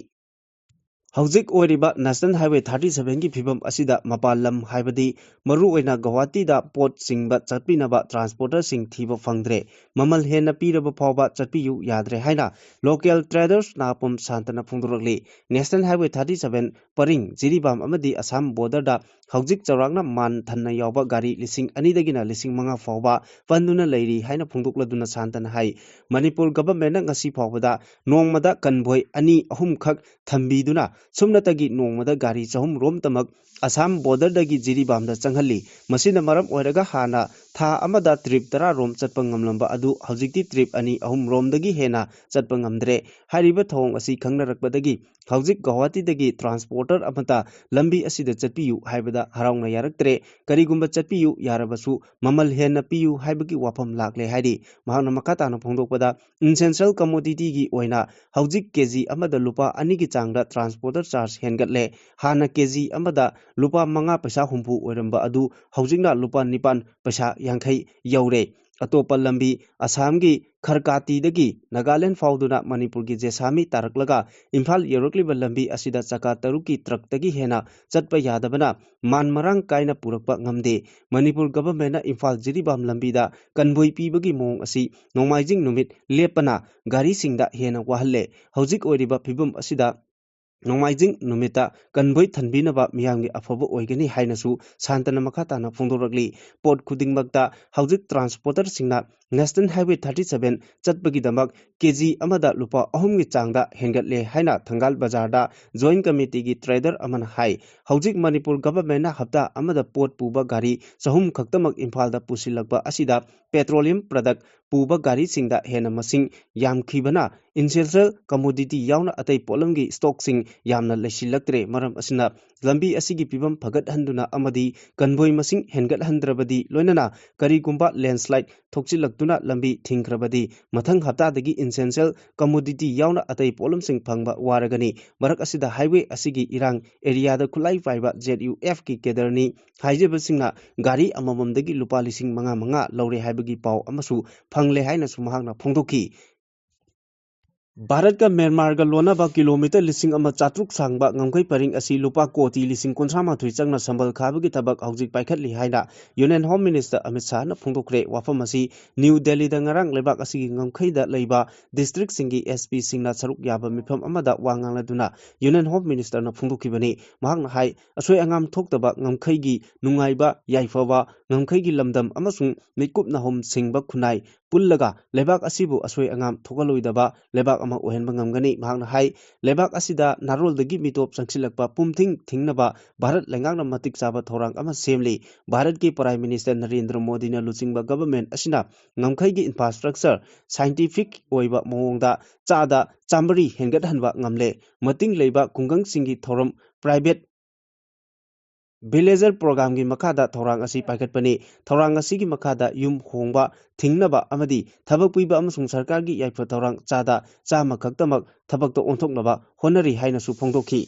ꯍꯧꯖꯤꯛ ꯑꯣꯏꯔꯤꯕ ꯅꯦꯁꯅꯦꯜ ꯍꯥꯏꯋꯦ ꯊꯥꯔꯇꯤ ꯁꯚꯦꯟꯒꯤ ꯐꯤꯕꯝ ꯑꯁꯤꯗ ꯃꯄꯥꯟ ꯂꯝ, ꯍꯥꯏꯕꯗꯤ ꯃꯔꯨꯑꯣꯏꯅ ꯒꯧꯍꯥꯇꯤꯗ ꯄꯣꯠ ꯆꯤꯡꯕ ꯆꯠꯄꯤꯅꯕ ꯇ꯭ꯔꯥꯟꯁꯄꯣꯔꯇꯔꯁꯤꯡ ꯊꯤꯕ ꯐꯪꯗ꯭ꯔꯦ꯫ ꯃꯃꯜ ꯍꯦꯟꯅ ꯄꯤꯔꯕ ꯐꯥꯎꯕ ꯆꯠꯄꯤꯌꯨ ꯌꯥꯗ꯭ꯔꯦ ꯍꯥꯏꯅ ꯂꯣꯀꯦꯜ ꯇ꯭ꯔꯦꯗꯔꯁ ꯅꯥꯄꯝ ꯁꯥꯟꯇꯅ ꯐꯣꯡꯗꯣꯔꯛꯂꯤ꯫ ꯅꯦꯁꯅꯦꯜ ꯍꯥꯏꯋꯦ ꯊꯥꯔꯇꯤ ꯁꯚꯦꯟ ꯄꯔꯤꯡ ꯖꯤꯔꯤꯕꯥꯝ ꯑꯃꯗꯤ ꯑꯁꯥꯝ ꯕꯣꯔꯗꯔꯗ ꯍꯧꯖꯤꯛ ꯆꯥꯎꯔꯥꯛꯅ ꯃꯥꯟ ꯊꯟꯅ ꯌꯥꯎꯕ ꯒꯥꯔꯤ ꯂꯤꯁꯤꯡ ꯑꯅꯤꯗꯒꯤꯅ ꯂꯤꯁꯤꯡ ꯃꯉꯥ ꯐꯥꯎꯕ ꯄꯟꯗꯨꯅ ꯂꯩꯔꯤ ꯍꯥꯏꯅ ꯐꯣꯡꯗꯣꯛꯂꯗꯨꯅ ꯁꯥꯟꯇꯅ ꯍꯥꯏ, ꯃꯅꯤꯄꯨꯔ ꯒꯚꯔꯟꯃꯦꯟꯠꯅ ꯉꯁꯤ ꯐꯥꯎꯕꯗ ꯅꯣꯡꯃꯗ ꯀꯟꯚꯣꯏ ꯑꯅꯤ ꯑꯍꯨꯝꯈꯛ ꯊꯝꯕꯤꯗꯨꯅ ꯁꯨꯞꯅꯇꯒꯤ ꯅꯣꯡꯃꯗ ꯒꯥꯔꯤ ꯆꯍꯨꯝ ꯔꯣꯝꯇꯃꯛ ꯑꯁꯥꯝ ꯕꯣꯔꯗꯔꯗꯒꯤ ꯖꯤꯔꯤꯕꯥꯝꯗ ꯆꯪꯍꯜꯂꯤ꯫ ꯃꯁꯤꯅ ꯃꯔꯝ ꯑꯣꯏꯔꯒ ꯍꯥꯟꯅ ꯊꯥ ꯑꯃꯗ ꯇ꯭ꯔꯤꯞ ꯇꯔꯥ ꯔꯣꯝ ꯆꯠꯄ ꯉꯝꯂꯝꯕ ꯑꯗꯨ ꯍꯧꯖꯤꯛꯇꯤ ꯇ꯭ꯔꯤꯞ ꯑꯅꯤ ꯑꯍꯨꯝ ꯔꯣꯝꯗꯒꯤ ꯍꯦꯟꯅ ꯆꯠꯄ ꯉꯝꯗ꯭ꯔꯦ꯫ ꯍꯥꯏꯔꯤꯕ ꯊꯧꯑꯣꯡ ꯑꯁꯤ ꯈꯪꯅꯔꯛꯄꯗꯒꯤ ꯍꯧꯖꯤꯛ ꯒꯧꯍꯥꯇꯤꯗꯒꯤ ꯇ꯭ꯔꯥꯟꯁꯄꯣꯔꯇꯔ ꯑꯃꯠꯇ ꯂꯝꯕꯤ ꯑꯁꯤꯗ ꯆꯠꯄꯤꯌꯨ ꯍꯥꯏꯕꯗ ꯍꯔꯥꯎꯅ ꯌꯥꯔꯛꯇ꯭ꯔꯦ꯫ ꯀꯔꯤꯒꯨꯝꯕ ꯆꯠꯄꯤꯌꯨ ꯌꯥꯔꯕꯁꯨ ꯃꯃꯜ ꯍꯦꯟꯅ ꯄꯤꯌꯨ ꯍꯥꯏꯕꯒꯤ ꯋꯥꯐꯝ ꯂꯥꯛꯂꯦ ꯍꯥꯏꯔꯤ꯫ ꯃꯍꯥꯛꯅ ꯃꯈꯥ ꯇꯥꯅ ꯐꯣꯡꯗꯣꯛꯄꯗ, essential commodityꯒꯤ ꯑꯣꯏꯅ ꯍꯧꯖꯤꯛ ꯀꯦ ꯖꯤ ꯑꯃꯗ ꯂꯨꯄꯥ ꯑꯅꯤꯒꯤ ꯆꯥꯡꯗ ꯇ꯭ꯔꯥꯟꯁꯄꯣꯔꯇꯔ ꯆꯥꯔꯖ ꯍꯦꯟꯒꯠꯂꯦ꯫ ꯍꯥꯟꯅ ꯀꯦ ꯖꯤ ꯑꯃꯗ ꯂꯨꯄꯥ ꯃꯉꯥ ꯄꯩꯁꯥ ꯍꯨꯝꯐꯨ ꯑꯣꯏꯔꯝꯕ ꯑꯗꯨ ꯍꯧꯖꯤꯛꯅ ꯂꯨꯄꯥ ꯅꯤꯄꯥꯟ ꯄꯩꯁꯥ ꯌꯥꯡꯈꯩ ꯌꯧꯔꯦ꯫ ꯑꯇꯣꯞꯄ ꯂꯝꯕꯤ ꯑꯁꯥꯝꯒꯤ ꯈꯔꯀꯥꯇꯤꯗꯒꯤ ꯅꯥꯒꯥꯂꯦꯟ ꯐꯥꯎꯗꯨꯅ ꯃꯅꯤꯄꯨꯔꯒꯤ ꯖꯦꯁꯥꯃꯤ ꯇꯥꯔꯛꯂꯒ ꯏꯝꯐꯥꯜ ꯌꯧꯔꯛꯂꯤꯕ ꯂꯝꯕꯤ ꯑꯁꯤꯗ ꯆꯀꯥ ꯇꯔꯨꯛꯀꯤ ꯇ꯭ꯔꯛꯇꯒꯤ ꯍꯦꯟꯅ ꯆꯠꯄ ꯌꯥꯗꯕꯅ ꯃꯥꯟ ꯃꯔꯥꯡ ꯀꯥꯏꯅ ꯄꯨꯔꯛꯄ ꯉꯝꯗꯦ꯫ ꯃꯅꯤꯄꯨꯔ ꯒꯚꯔꯟꯃꯦꯟꯠꯅ ꯏꯝꯐꯥꯜ ꯖꯤꯔꯤꯕꯥꯝ ꯂꯝꯕꯤꯗ ꯀꯟꯚꯣꯏ ꯄꯤꯕꯒꯤ ꯃꯑꯣꯡ ꯑꯁꯤ ꯅꯣꯡꯃꯥꯏꯖꯤꯡ ꯅꯨꯃꯤꯠ ꯂꯦꯞꯄꯅ ꯒꯥꯔꯤꯁꯤꯡꯗ ꯍꯦꯟꯅ ꯋꯥꯍꯜꯂꯦ꯫ ꯍꯧꯖꯤꯛ ꯑꯣꯏꯔꯤꯕ ꯐꯤꯕꯝ ꯑꯁꯤꯗ ꯅꯣꯡꯃꯥꯏꯖꯤꯡ ꯅꯨꯃꯤꯠꯇ ꯀꯟꯚꯣꯏ ꯊꯟꯕꯤꯅꯕ ꯃꯤꯌꯥꯝꯒꯤ ꯑꯐꯕ ꯑꯣꯏꯒꯅꯤ ꯍꯥꯏꯅꯁꯨ ꯁꯥꯟꯇꯅ ꯃꯈꯥ ꯇꯥꯅ ꯐꯣꯡꯗꯣꯔꯛꯂꯤ꯫ ꯄꯣꯠ ꯈꯨꯗꯤꯡꯃꯛꯇ ꯍꯧꯖꯤꯛ ꯇ꯭ꯔꯥꯟꯁꯄꯣꯔꯇꯔꯁꯤꯡꯅ National Highway thirty seven ꯆꯠꯄꯒꯤꯗꯃꯛ ꯀꯦ ꯖꯤ ꯑꯃꯗ ꯂꯨꯄꯥ ꯑꯍꯨꯝꯒꯤ ꯆꯥꯡꯗ ꯍꯦꯟꯒꯠꯂꯦ ꯍꯥꯏꯅ ꯊꯪꯒꯥꯜ ꯕꯖꯥꯔꯗ ꯖꯣꯏꯟꯠ ꯀꯃꯤꯇꯤꯒꯤ ꯇ꯭ꯔꯦꯗꯔ ꯑꯃꯅ ꯍꯥꯏ꯫ ꯍꯧꯖꯤꯛ ꯃꯅꯤꯄꯨꯔ ꯒꯚꯔꯟꯃꯦꯟꯠꯅ ꯍꯞꯇꯥ ꯑꯃꯗ ꯄꯣꯠ ꯄꯨꯕ ꯒꯥꯔꯤ ꯆꯍꯨꯝ ꯈꯛꯇꯃꯛ ꯏꯝꯐꯥꯜꯗ ꯄꯨꯁꯤꯜꯂꯛꯄ ꯑꯁꯤꯗ ꯄꯦꯇ꯭ꯔꯣꯂꯤꯌꯝ ꯄ꯭ꯔꯗꯛ ꯄꯨꯕ ꯒꯥꯔꯤꯁꯤꯡꯗ ꯍꯦꯟꯅ ꯃꯁꯤꯡ ꯌꯥꯝꯈꯤꯕꯅ essential commodity ꯌꯥꯎꯅ ꯑꯇꯩ ꯄꯣꯠꯂꯝꯒꯤ ꯁ꯭ꯇꯣꯛꯁꯤꯡ ꯌꯥꯝꯅ ꯂꯩꯁꯤꯜꯂꯛꯇ꯭ꯔꯦ꯫ ꯃꯔꯝ ꯑꯁꯤꯅ ꯂꯝꯕꯤ ꯑꯁꯤꯒꯤ ꯐꯤꯕꯝ ꯐꯒꯠꯍꯟꯗꯨꯅ ꯑꯃꯗꯤ ꯀꯟꯚꯣꯏ ꯃꯁꯤꯡ ꯍꯦꯟꯒꯠꯍꯟꯗ꯭ꯔꯕꯗꯤ, ꯂꯣꯏꯅꯅ ꯀꯔꯤꯒꯨꯝꯕ ꯂꯦꯟꯁ꯭ꯂꯥꯏꯗ ꯊꯣꯛꯆꯤꯜꯂꯛꯇꯨꯅ ꯂꯝꯕꯤ ꯊꯤꯡꯈ꯭ꯔꯕꯗꯤ, ꯃꯊꯪ ꯍꯞꯇꯥꯗꯒꯤ essential commodity ꯌꯥꯎꯅ ꯑꯇꯩ ꯄꯣꯠꯂꯝꯁꯤꯡ ꯐꯪꯕ ꯋꯥꯔꯒꯅꯤ꯫ ꯃꯔꯛ ꯑꯁꯤꯗ highway ꯑꯁꯤꯒꯤ ꯏꯔꯥꯡ ꯑꯦꯔꯤꯌꯥꯗ ꯈꯨꯠꯂꯥꯏ ꯄꯥꯏꯕ ZUFꯀꯤ ꯀꯦꯗꯔꯅꯤ ꯍꯥꯏꯖꯕꯁꯤꯡꯅ ꯒꯥꯔꯤ ꯑꯃꯃꯝꯗꯒꯤ ꯂꯨꯄꯥ ꯂꯤꯁꯤꯡ ꯃꯉꯥ ꯃꯉꯥ ꯂꯧꯔꯦ ꯍꯥꯏꯕꯒꯤ ꯄꯥꯎ ꯑꯃꯁꯨ ꯐꯪꯂꯦ ꯍꯥꯏꯅꯁꯨ ꯃꯍꯥꯛꯅ ꯐꯣꯡꯗꯣꯛꯈꯤ꯫ ꯚꯥꯔꯠꯀ ꯃ꯭ꯌꯥꯟꯃꯥꯔꯒ ꯂꯣꯟꯅꯕ ꯀꯤꯂꯣꯃꯤꯇꯔ ꯂꯤꯁꯤꯡ ꯑꯃ ꯆꯥꯇ꯭ꯔꯨꯛ ꯁꯥꯡꯕ ꯉꯝꯈꯩ ꯄꯔꯤꯡ ꯑꯁꯤ ꯂꯨꯄꯥ ꯀꯣꯇꯤ ꯂꯤꯁꯤꯡ ꯀꯨꯟꯊ꯭ꯔꯥ ꯃꯥꯊꯣꯏ ꯆꯪꯅ ꯁꯝꯕꯜ ꯈꯥꯕꯒꯤ ꯊꯕꯛ ꯍꯧꯖꯤꯛ ꯄꯥꯏꯈꯠꯂꯤ ꯍꯥꯏꯅ Union Home Minister ꯑꯃꯤꯠ ꯁꯥꯍꯅ ꯐꯣꯡꯗꯣꯛꯈ꯭ꯔꯦ꯫ ꯋꯥꯐꯝ ꯑꯁꯤ ꯅ꯭ꯌꯨ ꯗꯦꯜꯂꯤꯗ ꯉꯔꯥꯡ ꯂꯩꯕꯥꯛ ꯑꯁꯤꯒꯤ ꯉꯝꯈꯩꯗ ꯂꯩꯕ ꯗꯤꯁꯇ꯭ꯔꯤꯛꯁꯤꯡꯒꯤ SPꯁꯤꯡꯅ ꯁꯔꯨꯛ ꯌꯥꯕ ꯃꯤꯐꯝ ꯑꯃꯗ ꯋꯥ ꯉꯥꯡꯂꯗꯨꯅ Union Home Ministerꯅ ꯐꯣꯡꯗꯣꯛꯈꯤꯕꯅꯤ꯫ ꯃꯍꯥꯛꯅ ꯍꯥꯏ, ꯑꯁꯣꯏ ꯑꯉꯥꯝ ꯊꯣꯛꯇꯕ ꯉꯝꯈꯩꯒꯤ ꯅꯨꯡꯉꯥꯏꯕ ꯌꯥꯏꯐꯕ ꯉꯝꯈꯩꯒꯤ ꯂꯝꯗꯝ ꯑꯃꯁꯨꯡ ꯃꯤꯀꯨꯞ ꯅꯥꯍꯨꯝ ꯁꯤꯡꯕ ꯈꯨꯟꯅꯥꯏ ꯄꯨꯜꯂꯒ ꯂꯩꯕꯥꯛ ꯑꯁꯤꯕꯨ ꯑꯁꯣꯏ ꯑꯉꯥꯝ ꯊꯣꯛꯍꯜꯂꯣꯏꯗꯕ ꯂꯩꯕꯥꯛ ꯑꯃ ꯑꯣꯏꯍꯟꯕ ꯉꯝꯒꯅꯤ꯫ ꯃꯍꯥꯛꯅ ꯍꯥꯏ, ꯂꯩꯕꯥꯛ ꯑꯁꯤꯗ ꯅꯥꯔꯣꯜꯗꯒꯤ ꯃꯤꯇꯣꯞ ꯆꯪꯁꯤꯜꯂꯛꯄ ꯄꯨꯝꯊꯤꯡ ꯊꯤꯡꯅꯕ ꯚꯥꯔꯠ ꯂꯩꯉꯥꯛꯅ ꯃꯇꯤꯛ ꯆꯥꯕ ꯊꯧꯔꯥꯡ ꯑꯃ ꯁꯦꯝꯂꯤ꯫ ꯚꯥꯔꯠꯀꯤ Prime Minister ꯅꯔꯦꯟꯗ꯭ꯔ ꯃꯣꯗꯤꯅ ꯂꯨꯆꯤꯡꯕ government ꯑꯁꯤꯅ ꯉꯝꯈꯩꯒꯤ infrastructure scientific ꯑꯣꯏꯕ ꯃꯑꯣꯡꯗ ꯆꯥꯗ ꯆꯥꯃꯔꯤ ꯍꯦꯟꯒꯠꯍꯟꯕ ꯉꯝꯂꯦ꯫ ꯃꯇꯤꯡ ꯂꯩꯕ ꯈꯨꯡꯒꯪꯁꯤꯡꯒꯤ ꯊꯧꯔꯝ private villager programꯒꯤ ꯃꯈꯥꯗ ꯊꯧꯔꯥꯡ ꯑꯁꯤ ꯄꯥꯏꯈꯠꯄꯅꯤ꯫ ꯊꯧꯔꯥꯡ ꯑꯁꯤꯒꯤ ꯃꯈꯥꯗ ꯌꯨꯝ ꯍꯣꯡꯕ ꯊꯤꯡꯅꯕ ꯑꯃꯗꯤ ꯊꯕꯛ ꯄꯤꯕ ꯑꯃꯁꯨꯡ ꯁꯔꯀꯥꯔꯒꯤ ꯌꯥꯏꯐ ꯊꯧꯔꯥꯡ ꯆꯥꯗ ꯆꯥꯝꯃ ꯈꯛꯇꯃꯛ ꯊꯕꯛꯇ ꯑꯣꯟꯊꯣꯛꯅꯕ ꯍꯣꯠꯅꯔꯤ ꯍꯥꯏꯅꯁꯨ ꯐꯣꯡꯗꯣꯛꯈꯤ꯫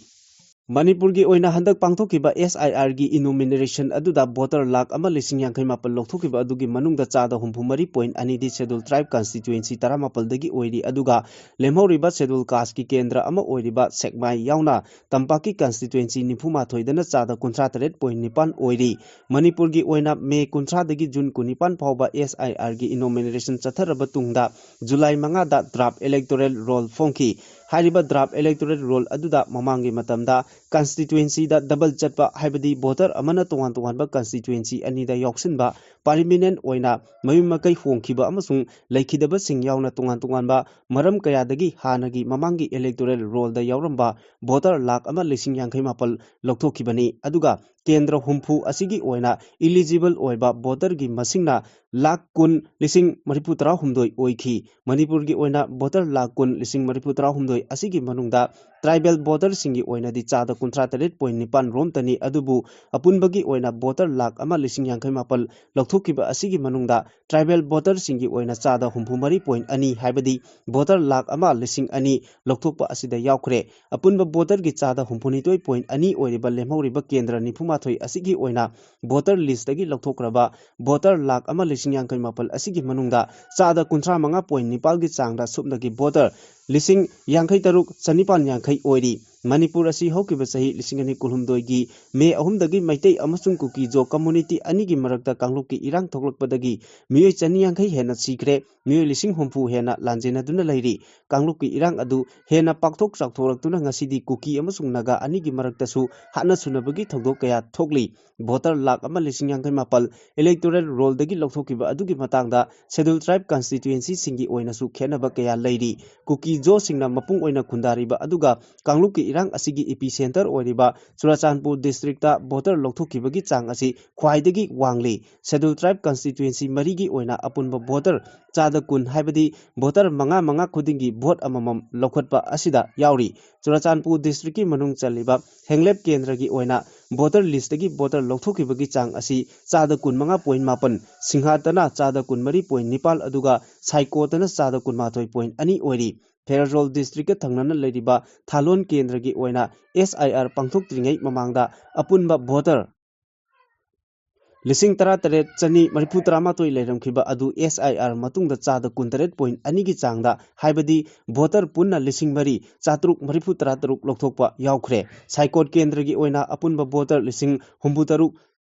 ꯃꯅꯤꯄꯨꯔꯒꯤ ꯑꯣꯏꯅ ꯍꯟꯗꯛ ꯄꯥꯡꯊꯣꯛꯈꯤꯕ SIRꯒꯤ enumeration ꯑꯗꯨꯗ voter ꯂꯥꯈ ꯑꯃ ꯂꯤꯁꯤꯡ ꯌꯥꯡꯈꯩ ꯃꯥꯄꯜ ꯂꯧꯊꯣꯛꯈꯤꯕ ꯑꯗꯨꯒꯤ ꯃꯅꯨꯡꯗ ꯆꯥꯗ ꯍꯨꯝꯐꯨ ꯃꯔꯤ point ꯑꯅꯤꯗꯤ Scheduled Tribe constituency ꯇꯔꯥꯃꯥꯄꯜꯗꯒꯤ ꯑꯣꯏꯔꯤ, ꯑꯗꯨꯒ ꯂꯦꯝꯍꯧꯔꯤꯕ Scheduled Casteꯀꯤ ꯀꯦꯟꯗ꯭ꯔ ꯑꯃ ꯑꯣꯏꯔꯤꯕ ꯁꯦꯛꯃꯥꯏ ꯌꯥꯎꯅ ꯇꯝꯄꯥꯛꯀꯤ constituency ꯅꯤꯐꯨ ꯃꯥꯊꯣꯏꯗꯅ ꯆꯥꯗ ꯀꯨꯟꯊ꯭ꯔꯥ ꯇꯔꯦꯠ point ꯅꯤꯄꯥꯟ ꯑꯣꯏꯔꯤ꯫ ꯃꯅꯤꯄꯨꯔꯒꯤ ꯑꯣꯏꯅ May ꯀꯨꯟꯊ꯭ꯔꯥꯗꯒꯤ June ꯀꯨꯟꯅꯤꯄꯥꯟ ꯐꯥꯎꯕ SIRꯒꯤ enumeration ꯆꯠꯊꯔꯕ ꯇꯨꯡꯗ July ꯃꯉꯥꯗ draft electoral roll ꯐꯣꯡꯈꯤ꯫ ꯍꯥꯏꯔꯤꯕ draft electoral roll ꯑꯗꯨꯗ ꯃꯃꯥꯡꯒꯤ ꯃꯇꯝꯗ constituencyꯗ double ꯆꯠꯄ, ꯍꯥꯏꯕꯗꯤ voter ꯑꯃꯅ ꯇꯣꯉꯥꯟ ꯇꯣꯉꯥꯟꯕ constituency ꯑꯅꯤꯗ ꯌꯥꯎꯁꯤꯟꯕ, permanent ꯑꯣꯏꯅ ꯃꯌꯨꯝ ꯃꯀꯩ ꯍꯣꯡꯈꯤꯕ ꯑꯃꯁꯨꯡ ꯂꯩꯈꯤꯗꯕꯁꯤꯡ ꯌꯥꯎꯅ ꯇꯣꯉꯥꯟ ꯇꯣꯉꯥꯟꯕ ꯃꯔꯝ ꯀꯌꯥꯗꯒꯤ ꯍꯥꯟꯅꯒꯤ ꯃꯃꯥꯡꯒꯤ electoral rollꯗ ꯌꯥꯎꯔꯝꯕ voter ꯂꯥꯈ ꯑꯃ ꯂꯤꯁꯤꯡ ꯌꯥꯡꯈꯩ ꯃꯥꯄꯜ ꯂꯧꯊꯣꯛꯈꯤꯕꯅꯤ꯫ ꯑꯗꯨꯒ ꯀꯦꯟꯗ꯭ꯔ ꯍꯨꯝꯐꯨ ꯑꯁꯤꯒꯤ ꯑꯣꯏꯅ eligible ꯑꯣꯏꯕ voterꯒꯤ ꯃꯁꯤꯡꯅ ꯂꯥꯈ ꯀꯨꯟ ꯂꯤꯁꯤꯡ ꯃꯔꯤꯐꯨ ꯇꯔꯥꯍꯨꯝꯗꯣꯏ ꯑꯣꯏꯈꯤ꯫ ꯃꯅꯤꯄꯨꯔꯒꯤ ꯑꯣꯏꯅ voter ꯂꯥꯈ ꯀꯨꯟ ꯂꯤꯁꯤꯡ ꯃꯔꯤꯐꯨ ꯇꯔꯥꯍꯨꯝꯗꯣꯏ ꯑꯁꯤꯒꯤ ꯃꯅꯨꯡꯗ tribal voterꯁꯤꯡꯒꯤ ꯑꯣꯏꯅꯗꯤ ꯆꯥꯗ ꯀꯨꯟꯊ꯭ꯔꯥ ꯇꯔꯦꯠ point ꯅꯤꯄꯥꯟ ꯔꯣꯝꯇꯅꯤ, ꯑꯗꯨꯕꯨ ꯑꯄꯨꯟꯕꯒꯤ ꯑꯣꯏꯅ voter ꯂꯥꯈ ꯑꯃ ꯂꯤꯁꯤꯡ ꯌꯥꯡꯈꯩ ꯃꯥꯄꯜ ꯂꯧꯊꯣꯛꯈꯤꯕ ꯑꯁꯤꯒꯤ ꯃꯅꯨꯡꯗ tribal voterꯁꯤꯡꯒꯤ ꯑꯣꯏꯅ ꯆꯥꯗ ꯍꯨꯝꯐꯨ ꯃꯔꯤ point ꯑꯅꯤ, ꯍꯥꯏꯕꯗꯤ voter ꯂꯥꯈ ꯑꯃ ꯂꯤꯁꯤꯡ ꯑꯅꯤ ꯂꯧꯊꯣꯛꯄ ꯑꯁꯤꯗ ꯌꯥꯎꯈ꯭ꯔꯦ꯫ ꯑꯄꯨꯟꯕ voterꯒꯤ ꯆꯥꯗ ꯍꯨꯝꯐꯨꯅꯤꯊꯣꯏ point ꯑꯅꯤ ꯑꯣꯏꯔꯤꯕ ꯂꯦꯝꯍꯧꯔꯤꯕ ꯀꯦꯟꯗ꯭ꯔ ꯅꯤꯐꯨ ꯃꯥꯊꯣꯏ ꯑꯁꯤꯒꯤ ꯑꯣꯏꯅ voter listꯇꯒꯤ ꯂꯧꯊꯣꯛꯈ꯭ꯔꯕ voter ꯂꯥꯈ ꯑꯃ ꯂꯤꯁꯤꯡ ꯌꯥꯡꯈꯩ ꯃꯥꯄꯜ ꯑꯁꯤꯒꯤ ꯃꯅꯨꯡꯗ ꯆꯥꯗ ꯀꯨꯟꯊ꯭ꯔꯥ ꯃꯉꯥ point ꯅꯤꯄꯥꯜꯒꯤ ꯆꯥꯡꯗ ꯁꯨꯞꯅꯒꯤ voter ꯂꯤꯁꯤꯡ ꯌꯥꯡꯈꯩ ꯇꯔꯨꯛ ꯆꯅꯤꯄꯥꯟ ꯌꯥꯡꯈꯩ ꯑꯣꯏꯔꯤ꯫ ꯃꯅꯤꯄꯨꯔ ꯑꯁꯤ ꯍꯧꯈꯤꯕ ꯆꯍꯤ ꯂꯤꯁꯤꯡ ꯑꯅꯤ ꯀꯨꯟꯍꯨꯝꯗꯣꯏꯒꯤ ꯃꯦ ꯑꯍꯨꯝꯗꯒꯤ ꯃꯩꯇꯩ ꯑꯃꯁꯨꯡ ꯀꯨꯀꯤ ꯖꯣ ꯀꯝꯃꯨꯅꯤꯇꯤ ꯑꯅꯤꯒꯤ ꯃꯔꯛꯇ ꯀꯥꯡꯂꯨꯞꯀꯤ ꯏꯔꯥꯡ ꯊꯣꯛꯂꯛꯄꯗꯒꯤ ꯃꯤꯑꯣꯏ ꯆꯅꯤ ꯌꯥꯡꯈꯩ ꯍꯦꯟꯅ ꯁꯤꯈ꯭ꯔꯦ, ꯃꯤꯑꯣꯏ ꯂꯤꯁꯤꯡ ꯍꯨꯝꯐꯨ ꯍꯦꯟꯅ ꯂꯥꯟꯖꯦꯟꯅꯗꯨꯅ ꯂꯩꯔꯤ꯫ ꯀꯥꯡꯂꯨꯞꯀꯤ ꯏꯔꯥꯡ ꯑꯗꯨ ꯍꯦꯟꯅ ꯄꯥꯛꯊꯣꯛ ꯆꯥꯎꯊꯣꯔꯛꯇꯨꯅ ꯉꯁꯤꯗꯤ ꯀꯨꯀꯤ ꯑꯃꯁꯨꯡ ꯅꯥꯒꯥ ꯑꯅꯤꯒꯤ ꯃꯔꯛꯇꯁꯨ ꯍꯥꯠꯅ ꯁꯨꯅꯕꯒꯤ ꯊꯧꯗꯣꯛ ꯀꯌꯥ ꯊꯣꯛꯂꯤ꯫ ꯚꯣꯇꯔ ꯂꯥꯈ ꯑꯃ ꯂꯤꯁꯤꯡ ꯌꯥꯡꯈꯩ ꯃꯥꯄꯜ electoral roll ꯗꯒꯤ ꯂꯧꯊꯣꯛꯈꯤꯕ ꯑꯗꯨꯒꯤ ꯃꯇꯥꯡꯗ Scheduled Tribe constituency ꯁꯤꯡꯒꯤ ꯑꯣꯏꯅꯁꯨ ꯈꯦꯠꯅꯕ ꯀꯌꯥ ꯂꯩꯔꯤ꯫ ꯀꯨꯀꯤ ꯖꯣꯁꯤꯡꯅ ꯃꯄꯨꯡ ꯑꯣꯏꯅ ꯈꯨꯟꯗꯥꯔꯤꯕ ꯑꯗꯨꯒ ꯀꯥꯡꯂꯨꯞꯀꯤ ꯏꯔꯥꯡ ꯑꯁꯤꯒꯤ epicentre ꯑꯣꯏꯔꯤꯕ ꯆꯨꯔꯥꯆꯥꯟꯄꯨꯔ district ꯇ ꯚꯣꯇꯔ ꯂꯧꯊꯣꯛꯈꯤꯕꯒꯤ ꯆꯥꯡ ꯑꯁꯤ ꯈ꯭ꯋꯥꯏꯗꯒꯤ ꯋꯥꯡꯂꯤ꯫ Scheduled Tribe constituency ꯃꯔꯤꯒꯤ ꯑꯣꯏꯅ ꯑꯄꯨꯟꯕ ꯚꯣꯇꯔ ꯆꯥꯗ ꯀꯨꯟ, ꯍꯥꯏꯕꯗꯤ ꯚꯣꯇꯔ ꯃꯉꯥ ꯃꯉꯥ ꯈꯨꯗꯤꯡꯒꯤ ꯚꯣꯠ ꯑꯃꯃꯝ ꯂꯧꯈꯠꯄ ꯑꯁꯤꯗ ꯌꯥꯎꯔꯤ꯫ ꯆꯨꯔꯥꯆꯥꯟꯄꯨꯔ district ꯀꯤ ꯃꯅꯨꯡ ꯆꯜꯂꯤꯕ ꯍꯦꯡꯂꯦꯞ ꯀꯦꯟꯗ꯭ꯔꯒꯤ ꯑꯣꯏꯅ ꯚꯣꯇꯔ list ꯇꯒꯤ ꯚꯣꯇꯔ ꯂꯧꯊꯣꯛꯈꯤꯕꯒꯤ ꯆꯥꯡ ꯑꯁꯤ ꯆꯥꯗ ꯀꯨꯟꯃꯉꯥ point ꯃꯥꯄꯟ, ꯁꯤꯡꯍꯥꯠꯇꯅ ꯆꯥꯗ ꯀꯨꯟꯃꯔꯤ point ꯅꯤꯄꯥꯜ, ꯑꯗꯨꯒ ꯁꯥꯏꯀꯣꯠꯇꯅ ꯆꯥꯗ ꯀꯨꯟꯃꯥꯊꯣꯏ point ꯑꯅꯤ ꯑꯣꯏꯔꯤ꯫ ꯐꯦꯔꯖꯣꯜ district ꯀ ꯊꯪꯅꯅ ꯂꯩꯔꯤꯕ ꯊꯥꯂꯣꯟ ꯀꯦꯟꯗ꯭ꯔꯒꯤ ꯑꯣꯏꯅ S I R ꯄꯥꯡꯊꯣꯛꯇ꯭ꯔꯤꯉꯩ ꯃꯃꯥꯡꯗ ꯑꯄꯨꯟꯕ ꯚꯣꯇꯔ ꯂꯤꯁꯤꯡ ꯇꯔꯥꯇꯔꯦꯠ ꯆꯅꯤ ꯃꯔꯤꯐꯨ ꯇꯔꯥꯃꯥꯊꯣꯏ ꯂꯩꯔꯝꯈꯤꯕ ꯑꯗꯨ S I R ꯃꯇꯨꯡꯗ ꯆꯥꯗ ꯀꯨꯟꯇꯔꯦꯠ point ꯑꯅꯤꯒꯤ ꯆꯥꯡꯗ, ꯍꯥꯏꯕꯗꯤ ꯚꯣꯇꯔ ꯄꯨꯟꯅ ꯂꯤꯁꯤꯡ ꯃꯔꯤ ꯆꯥꯇ꯭ꯔꯨꯛ ꯃꯔꯤꯐꯨ ꯇꯔꯥꯇꯔꯨꯛ ꯂꯧꯊꯣꯛꯄ ꯌꯥꯎꯈ꯭ꯔꯦ꯫ ꯁꯥꯏꯀꯣꯠ ꯀꯦꯟꯗ꯭ꯔꯒꯤ ꯑꯣꯏꯅ ꯑꯄꯨꯟꯕ ꯚꯣꯇꯔ ꯂꯤꯁꯤꯡ ꯍꯨꯝꯐꯨꯇꯔꯨꯛ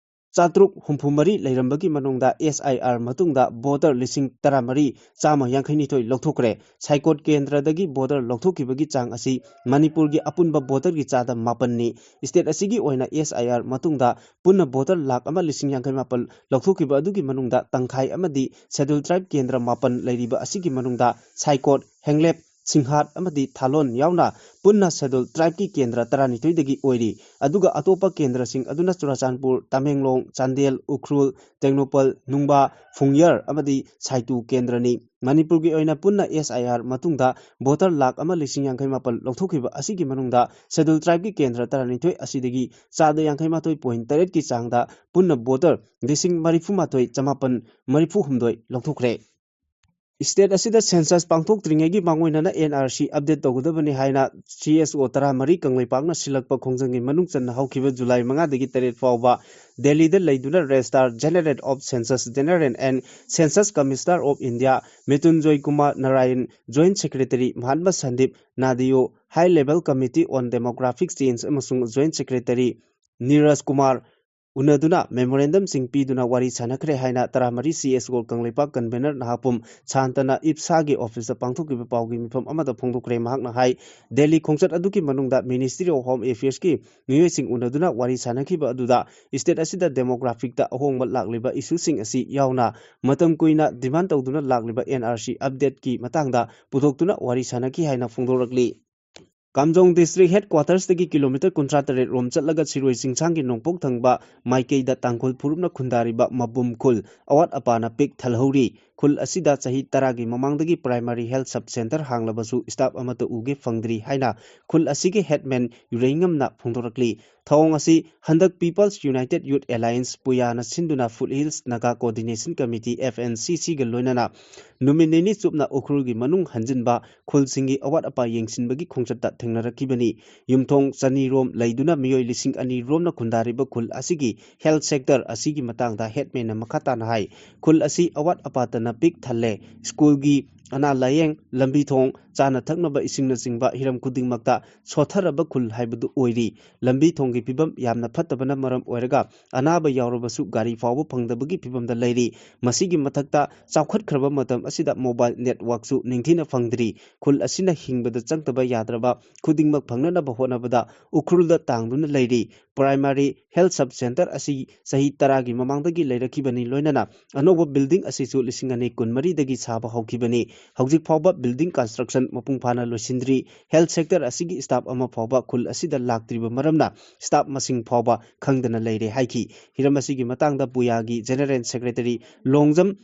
ꯆꯥꯇ꯭ꯔꯨꯛ ꯍꯨꯝꯐꯨꯃꯔꯤ ꯂꯩꯔꯝꯕꯒꯤ ꯃꯅꯨꯡꯗ S I R ꯃꯇꯨꯡꯗ ꯚꯣꯇꯔ ꯂꯤꯁꯤꯡ ꯇꯔꯥꯃꯔꯤ ꯆꯥꯝꯃ ꯌꯥꯡꯈꯩꯅꯤꯊꯣꯏ ꯂꯧꯊꯣꯛꯈ꯭ꯔꯦ꯫ ꯁꯥꯏꯀꯣꯠ ꯀꯦꯟꯗ꯭ꯔꯗꯒꯤ ꯚꯣꯇꯔ ꯂꯧꯊꯣꯛꯈꯤꯕꯒꯤ ꯆꯥꯡ ꯑꯁꯤ ꯃꯅꯤꯄꯨꯔꯒꯤ ꯑꯄꯨꯟꯕ ꯚꯣꯇꯔꯒꯤ ꯆꯥꯗ ꯃꯥꯄꯟꯅꯤ꯫ State ꯑꯁꯤꯒꯤ ꯑꯣꯏꯅ S I R ꯃꯇꯨꯡꯗ ꯄꯨꯟꯅ ꯚꯣꯇꯔ ꯂꯥꯈ ꯑꯃ ꯂꯤꯁꯤꯡ ꯌꯥꯡꯈꯩ ꯃꯥꯄꯜ ꯂꯧꯊꯣꯛꯈꯤꯕ ꯑꯗꯨꯒꯤ ꯃꯅꯨꯡꯗ ꯇꯪꯈꯥꯏ ꯑꯃꯗꯤ Scheduled Tribe ꯀꯦꯟꯗ꯭ꯔ ꯃꯥꯄꯟ ꯂꯩꯔꯤꯕ ꯑꯁꯤꯒꯤ ꯃꯅꯨꯡꯗ ꯁꯥꯏꯀꯣꯠ, ꯍꯦꯡꯂꯦꯞ, ꯁꯤꯡꯍꯥꯠ ꯑꯃꯗꯤ ꯊꯥꯂꯣꯟ ꯌꯥꯎꯅ ꯄꯨꯟꯅ Scheduled Tribe ꯀꯤ ꯀꯦꯟꯗ꯭ꯔ ꯇꯔꯥꯅꯤꯊꯣꯏꯗꯒꯤ ꯑꯣꯏꯔꯤ꯫ ꯑꯗꯨꯒ ꯑꯇꯣꯞꯄ ꯀꯦꯟꯗ꯭ꯔꯁꯤꯡ ꯑꯗꯨꯅ ꯆꯨꯔꯥꯆꯥꯟꯄꯨꯔ, ꯇꯃꯦꯡꯂꯣꯡ, ꯆꯥꯟꯗꯦꯜ, ꯎꯈ꯭ꯔꯨꯜ, ꯇꯦꯡꯅꯧꯄꯜ, ꯅꯨꯡꯕꯥ, ꯐꯨꯡꯌꯔ ꯑꯃꯗꯤ ꯁꯥꯏꯇꯨ ꯀꯦꯟꯗ꯭ꯔꯅꯤ꯫ ꯃꯅꯤꯄꯨꯔꯒꯤ ꯑꯣꯏꯅ ꯄꯨꯟꯅ S I R ꯃꯇꯨꯡꯗ ꯚꯣꯇꯔ ꯂꯥꯈ ꯑꯃ ꯂꯤꯁꯤꯡ ꯌꯥꯡꯈꯩ ꯃꯥꯄꯜ ꯂꯧꯊꯣꯛꯈꯤꯕ ꯑꯁꯤꯒꯤ ꯃꯅꯨꯡꯗ Scheduled Tribe ꯀꯤ ꯀꯦꯟꯗ꯭ꯔ ꯇꯔꯥꯅꯤꯊꯣꯏ ꯑꯁꯤꯗꯒꯤ ꯆꯥꯗ ꯌꯥꯡꯈꯩ ꯃꯥꯊꯣꯏ point ꯇꯔꯦꯠꯀꯤ ꯆꯥꯡꯗ ꯄꯨꯟꯅ ꯚꯣꯇꯔ ꯂꯤꯁꯤꯡ ꯃꯔꯤꯐꯨ ꯃꯥꯊꯣꯏ ꯆꯥꯃꯥꯄꯜ ꯃꯔꯤꯐꯨ ꯍꯨꯝꯗꯣꯏ ꯂꯧꯊꯣꯛꯈ꯭ꯔꯦ꯫ State ꯑꯁꯤꯗ census ꯄꯥꯡꯊꯣꯛꯇ꯭ꯔꯤꯉꯩꯒꯤ ꯃꯥꯡꯑꯣꯏꯅꯅ N R C update ꯇꯧꯒꯗꯕꯅꯤ ꯍꯥꯏꯅ C S O ꯇꯔꯥꯃꯔꯤ ꯀꯪꯂꯩꯄꯥꯛꯅ ꯁꯤꯜꯂꯛꯄ ꯈꯣꯡꯖꯪꯒꯤ ꯃꯅꯨꯡ ꯆꯟꯅ ꯍꯧꯈꯤꯕ ꯖꯨꯂꯥꯏ ꯃꯉꯥꯗꯒꯤ ꯇꯔꯦꯠ ꯐꯥꯎꯕ ꯗꯦꯜꯂꯤꯗ ꯂꯩꯗꯨꯅ Registrar General of Census General and Census Commissioner of India ꯃꯤꯊꯨꯟꯖꯣꯏ Kumar Narayan, Joint Secretary Mahatma Sandeep ꯅꯥꯗꯤꯌꯣ, High Level Committee on Demographic Change ꯑꯃꯁꯨꯡ Joint Secretary ꯅꯤꯔꯖ ꯀꯨꯃꯥꯔ ꯎꯅꯗꯨꯅ memorandumꯁꯤꯡ ꯄꯤꯗꯨꯅ ꯋꯥꯔꯤ ꯁꯥꯟꯅꯈ꯭ꯔꯦ ꯍꯥꯏꯅ ꯇꯔꯥꯃꯔꯤ C S ꯀꯣ ꯀꯪꯂꯩꯄꯥꯛ convener ꯅꯍꯥꯄꯨꯝ ꯁꯥꯟꯇꯅ ꯏꯞꯁꯥꯒꯤ officeꯇ ꯄꯥꯡꯊꯣꯛꯈꯤꯕ ꯄꯥꯎꯒꯤ ꯃꯤꯐꯝ ꯑꯃꯗ ꯐꯣꯡꯗꯣꯛꯈ꯭ꯔꯦ꯫ ꯃꯍꯥꯛꯅ ꯍꯥꯏ, ꯗꯦꯜꯂꯤ ꯈꯣꯡꯆꯠ ꯑꯗꯨꯒꯤ ꯃꯅꯨꯡꯗ Ministry of Home Affairsꯀꯤ ꯃꯤꯑꯣꯏꯁꯤꯡ ꯎꯅꯗꯨꯅ ꯋꯥꯔꯤ ꯁꯥꯟꯅꯈꯤꯕ ꯑꯗꯨꯗ state ꯑꯁꯤꯗ demographicꯇ ꯑꯍꯣꯡꯕ ꯂꯥꯛꯂꯤꯕ issueꯁꯤꯡ ꯑꯁꯤ ꯌꯥꯎꯅ ꯃꯇꯝ ꯀꯨꯏꯅ demand ꯇꯧꯗꯨꯅ ꯂꯥꯛꯂꯤꯕ N R C updateꯀꯤ ꯃꯇꯥꯡꯗ ꯄꯨꯊꯣꯛꯇꯨꯅ ꯋꯥꯔꯤ ꯁꯥꯟꯅꯈꯤ ꯍꯥꯏꯅ ꯐꯣꯡꯗꯣꯔꯛꯂꯤ꯫ ꯀꯥꯝꯖꯣꯡ district headquartersꯇꯒꯤ kilometre ꯀꯨꯟꯊ꯭ꯔꯥ ꯇꯔꯦꯠ ꯔꯣꯝ ꯆꯠꯂꯒ ꯁꯤꯔꯣꯏ ꯆꯤꯡꯁꯥꯡꯒꯤ ꯅꯣꯡꯄꯣꯛ ꯊꯪꯕ ꯃꯥꯏꯀꯩꯗ ꯇꯥꯡꯈꯨꯜ ꯐꯨꯔꯨꯞꯅ ꯈꯨꯟꯗꯥꯔꯤꯕ ꯃꯕꯨꯝ ꯈꯨꯜ ꯑꯋꯥꯠ ꯑꯄꯥꯅ ꯄꯤꯛ ꯊꯜꯍꯧꯔꯤ꯫ ꯈꯨꯜ ꯑꯁꯤꯗ ꯆꯍꯤ ꯇꯔꯥꯒꯤ ꯃꯃꯥꯡꯗꯒꯤ primary health sub centre ꯍꯥꯡꯂꯕꯁꯨ staff ꯑꯃꯠꯇ ꯎꯒꯦ ꯐꯪꯗ꯭ꯔꯤ ꯍꯥꯏꯅ ꯈꯨꯜ ꯑꯁꯤꯒꯤ headman ꯌꯨꯔꯩꯉꯝꯅ ꯐꯣꯡꯗꯣꯔꯛꯂꯤ꯫ ꯊꯧꯑꯣꯡ ꯑꯁꯤ ꯍꯟꯗꯛ People's United Youth Alliance, ꯄꯨꯌꯥꯅ ꯁꯤꯟꯗꯨꯅ Foothills Naga Coordination Committee, F N C Cꯒ ꯂꯣꯏꯅꯅ ꯅꯨꯃꯤꯠ ꯅꯤꯅꯤ ꯆꯨꯞꯅ ꯎꯈ꯭ꯔꯨꯜꯒꯤ ꯃꯅꯨꯡ ꯍꯟꯖꯤꯟꯕ ꯈꯨꯜꯁꯤꯡꯒꯤ ꯑꯋꯥꯠ ꯑꯄꯥ ꯌꯦꯡꯁꯤꯟꯕꯒꯤ ꯈꯣꯡꯆꯠꯇ ꯊꯦꯡꯅꯔꯛꯈꯤꯕꯅꯤ꯫ ꯌꯨꯝꯊꯣꯡ ꯆꯅꯤ ꯔꯣꯝ ꯂꯩꯗꯨꯅ ꯃꯤꯑꯣꯏ ꯂꯤꯁꯤꯡ ꯑꯅꯤ ꯔꯣꯝꯅ ꯈꯨꯟꯗꯥꯔꯤꯕ ꯈꯨꯜ ꯑꯁꯤꯒꯤ health sector ꯑꯁꯤꯒꯤ ꯃꯇꯥꯡꯗ headmanꯅ ꯃꯈꯥ ꯇꯥꯅ ꯍꯥꯏ, ꯈꯨꯜ ꯑꯁꯤ ꯑꯋꯥꯠ ꯑꯄꯥꯇꯅ ꯄꯤꯛ ꯊꯜꯂꯦ꯫ ꯁ꯭ꯀꯨꯜꯒꯤ ꯑꯅꯥ ꯂꯥꯌꯦꯡ, ꯂꯝꯕꯤ ꯊꯣꯡ, ꯆꯥꯅ ꯊꯛꯅꯕ ꯏꯁꯤꯡꯅꯆꯤꯡꯕ ꯍꯤꯔꯝ ꯈꯨꯗꯤꯡꯃꯛꯇ ꯁꯣꯠꯊꯔꯕ ꯈꯨꯜ ꯍꯥꯏꯕꯗꯨ ꯑꯣꯏꯔꯤ꯫ ꯂꯝꯕꯤ ꯊꯣꯡꯒꯤ ꯐꯤꯕꯝ ꯌꯥꯝꯅ ꯐꯠꯇꯕꯅ ꯃꯔꯝ ꯑꯣꯏꯔꯒ ꯑꯅꯥꯕ ꯌꯥꯎꯔꯕꯁꯨ ꯒꯥꯔꯤ ꯐꯥꯎꯕ ꯐꯪꯗꯕꯒꯤ ꯐꯤꯕꯝꯗ ꯂꯩꯔꯤ꯫ ꯃꯁꯤꯒꯤ ꯃꯊꯛꯇ ꯆꯥꯎꯈꯠꯈ꯭ꯔꯕ ꯃꯇꯝ ꯑꯁꯤꯗ mobile networkꯁꯨ ꯅꯤꯡꯊꯤꯅ ꯐꯪꯗ꯭ꯔꯤ꯫ ꯈꯨꯜ ꯑꯁꯤꯅ ꯍꯤꯡꯕꯗ ꯆꯪꯗꯕ ꯌꯥꯗ꯭ꯔꯕ ꯈꯨꯗꯤꯡꯃꯛ ꯐꯪꯅꯅꯕ ꯍꯣꯠꯅꯕꯗ ꯎꯈ꯭ꯔꯨꯜꯗ ꯇꯥꯡꯗꯨꯅ ꯂꯩꯔꯤ꯫ Primary health sub centre ꯑꯁꯤ ꯆꯍꯤ ꯇꯔꯥꯒꯤ ꯃꯃꯥꯡꯗꯒꯤ ꯂꯩꯔꯛꯈꯤꯕꯅꯤ, ꯂꯣꯏꯅꯅ ꯑꯅꯧꯕ building ꯑꯁꯤꯁꯨ ꯂꯤꯁꯤꯡ ꯑꯅꯤ ꯀꯨꯟꯃꯔꯤꯗꯒꯤ ꯁꯥꯕ ꯍꯧꯈꯤꯕꯅꯤ꯫ ꯍꯧꯖꯤꯛ ꯐꯥꯎꯕ building construction ꯃꯄꯨꯡ ꯐꯥꯅ ꯂꯣꯏꯁꯤꯟꯗ꯭ꯔꯤ꯫ Health sector ꯑꯁꯤꯒꯤ staff ꯑꯃ ꯐꯥꯎꯕ ꯈꯨꯜ ꯑꯁꯤꯗ ꯂꯥꯛꯇ꯭ꯔꯤꯕ ꯃꯔꯝꯅ staff ꯃꯁꯤꯡ ꯐꯥꯎꯕ ꯈꯪꯗꯅ ꯂꯩꯔꯦ ꯍꯥꯏꯈꯤ꯫ ꯍꯤꯔꯝ ꯑꯁꯤꯒꯤ ꯃꯇꯥꯡꯗ ꯄꯨꯌꯥꯒꯤ General Secretary ꯂꯣꯡꯖꯝ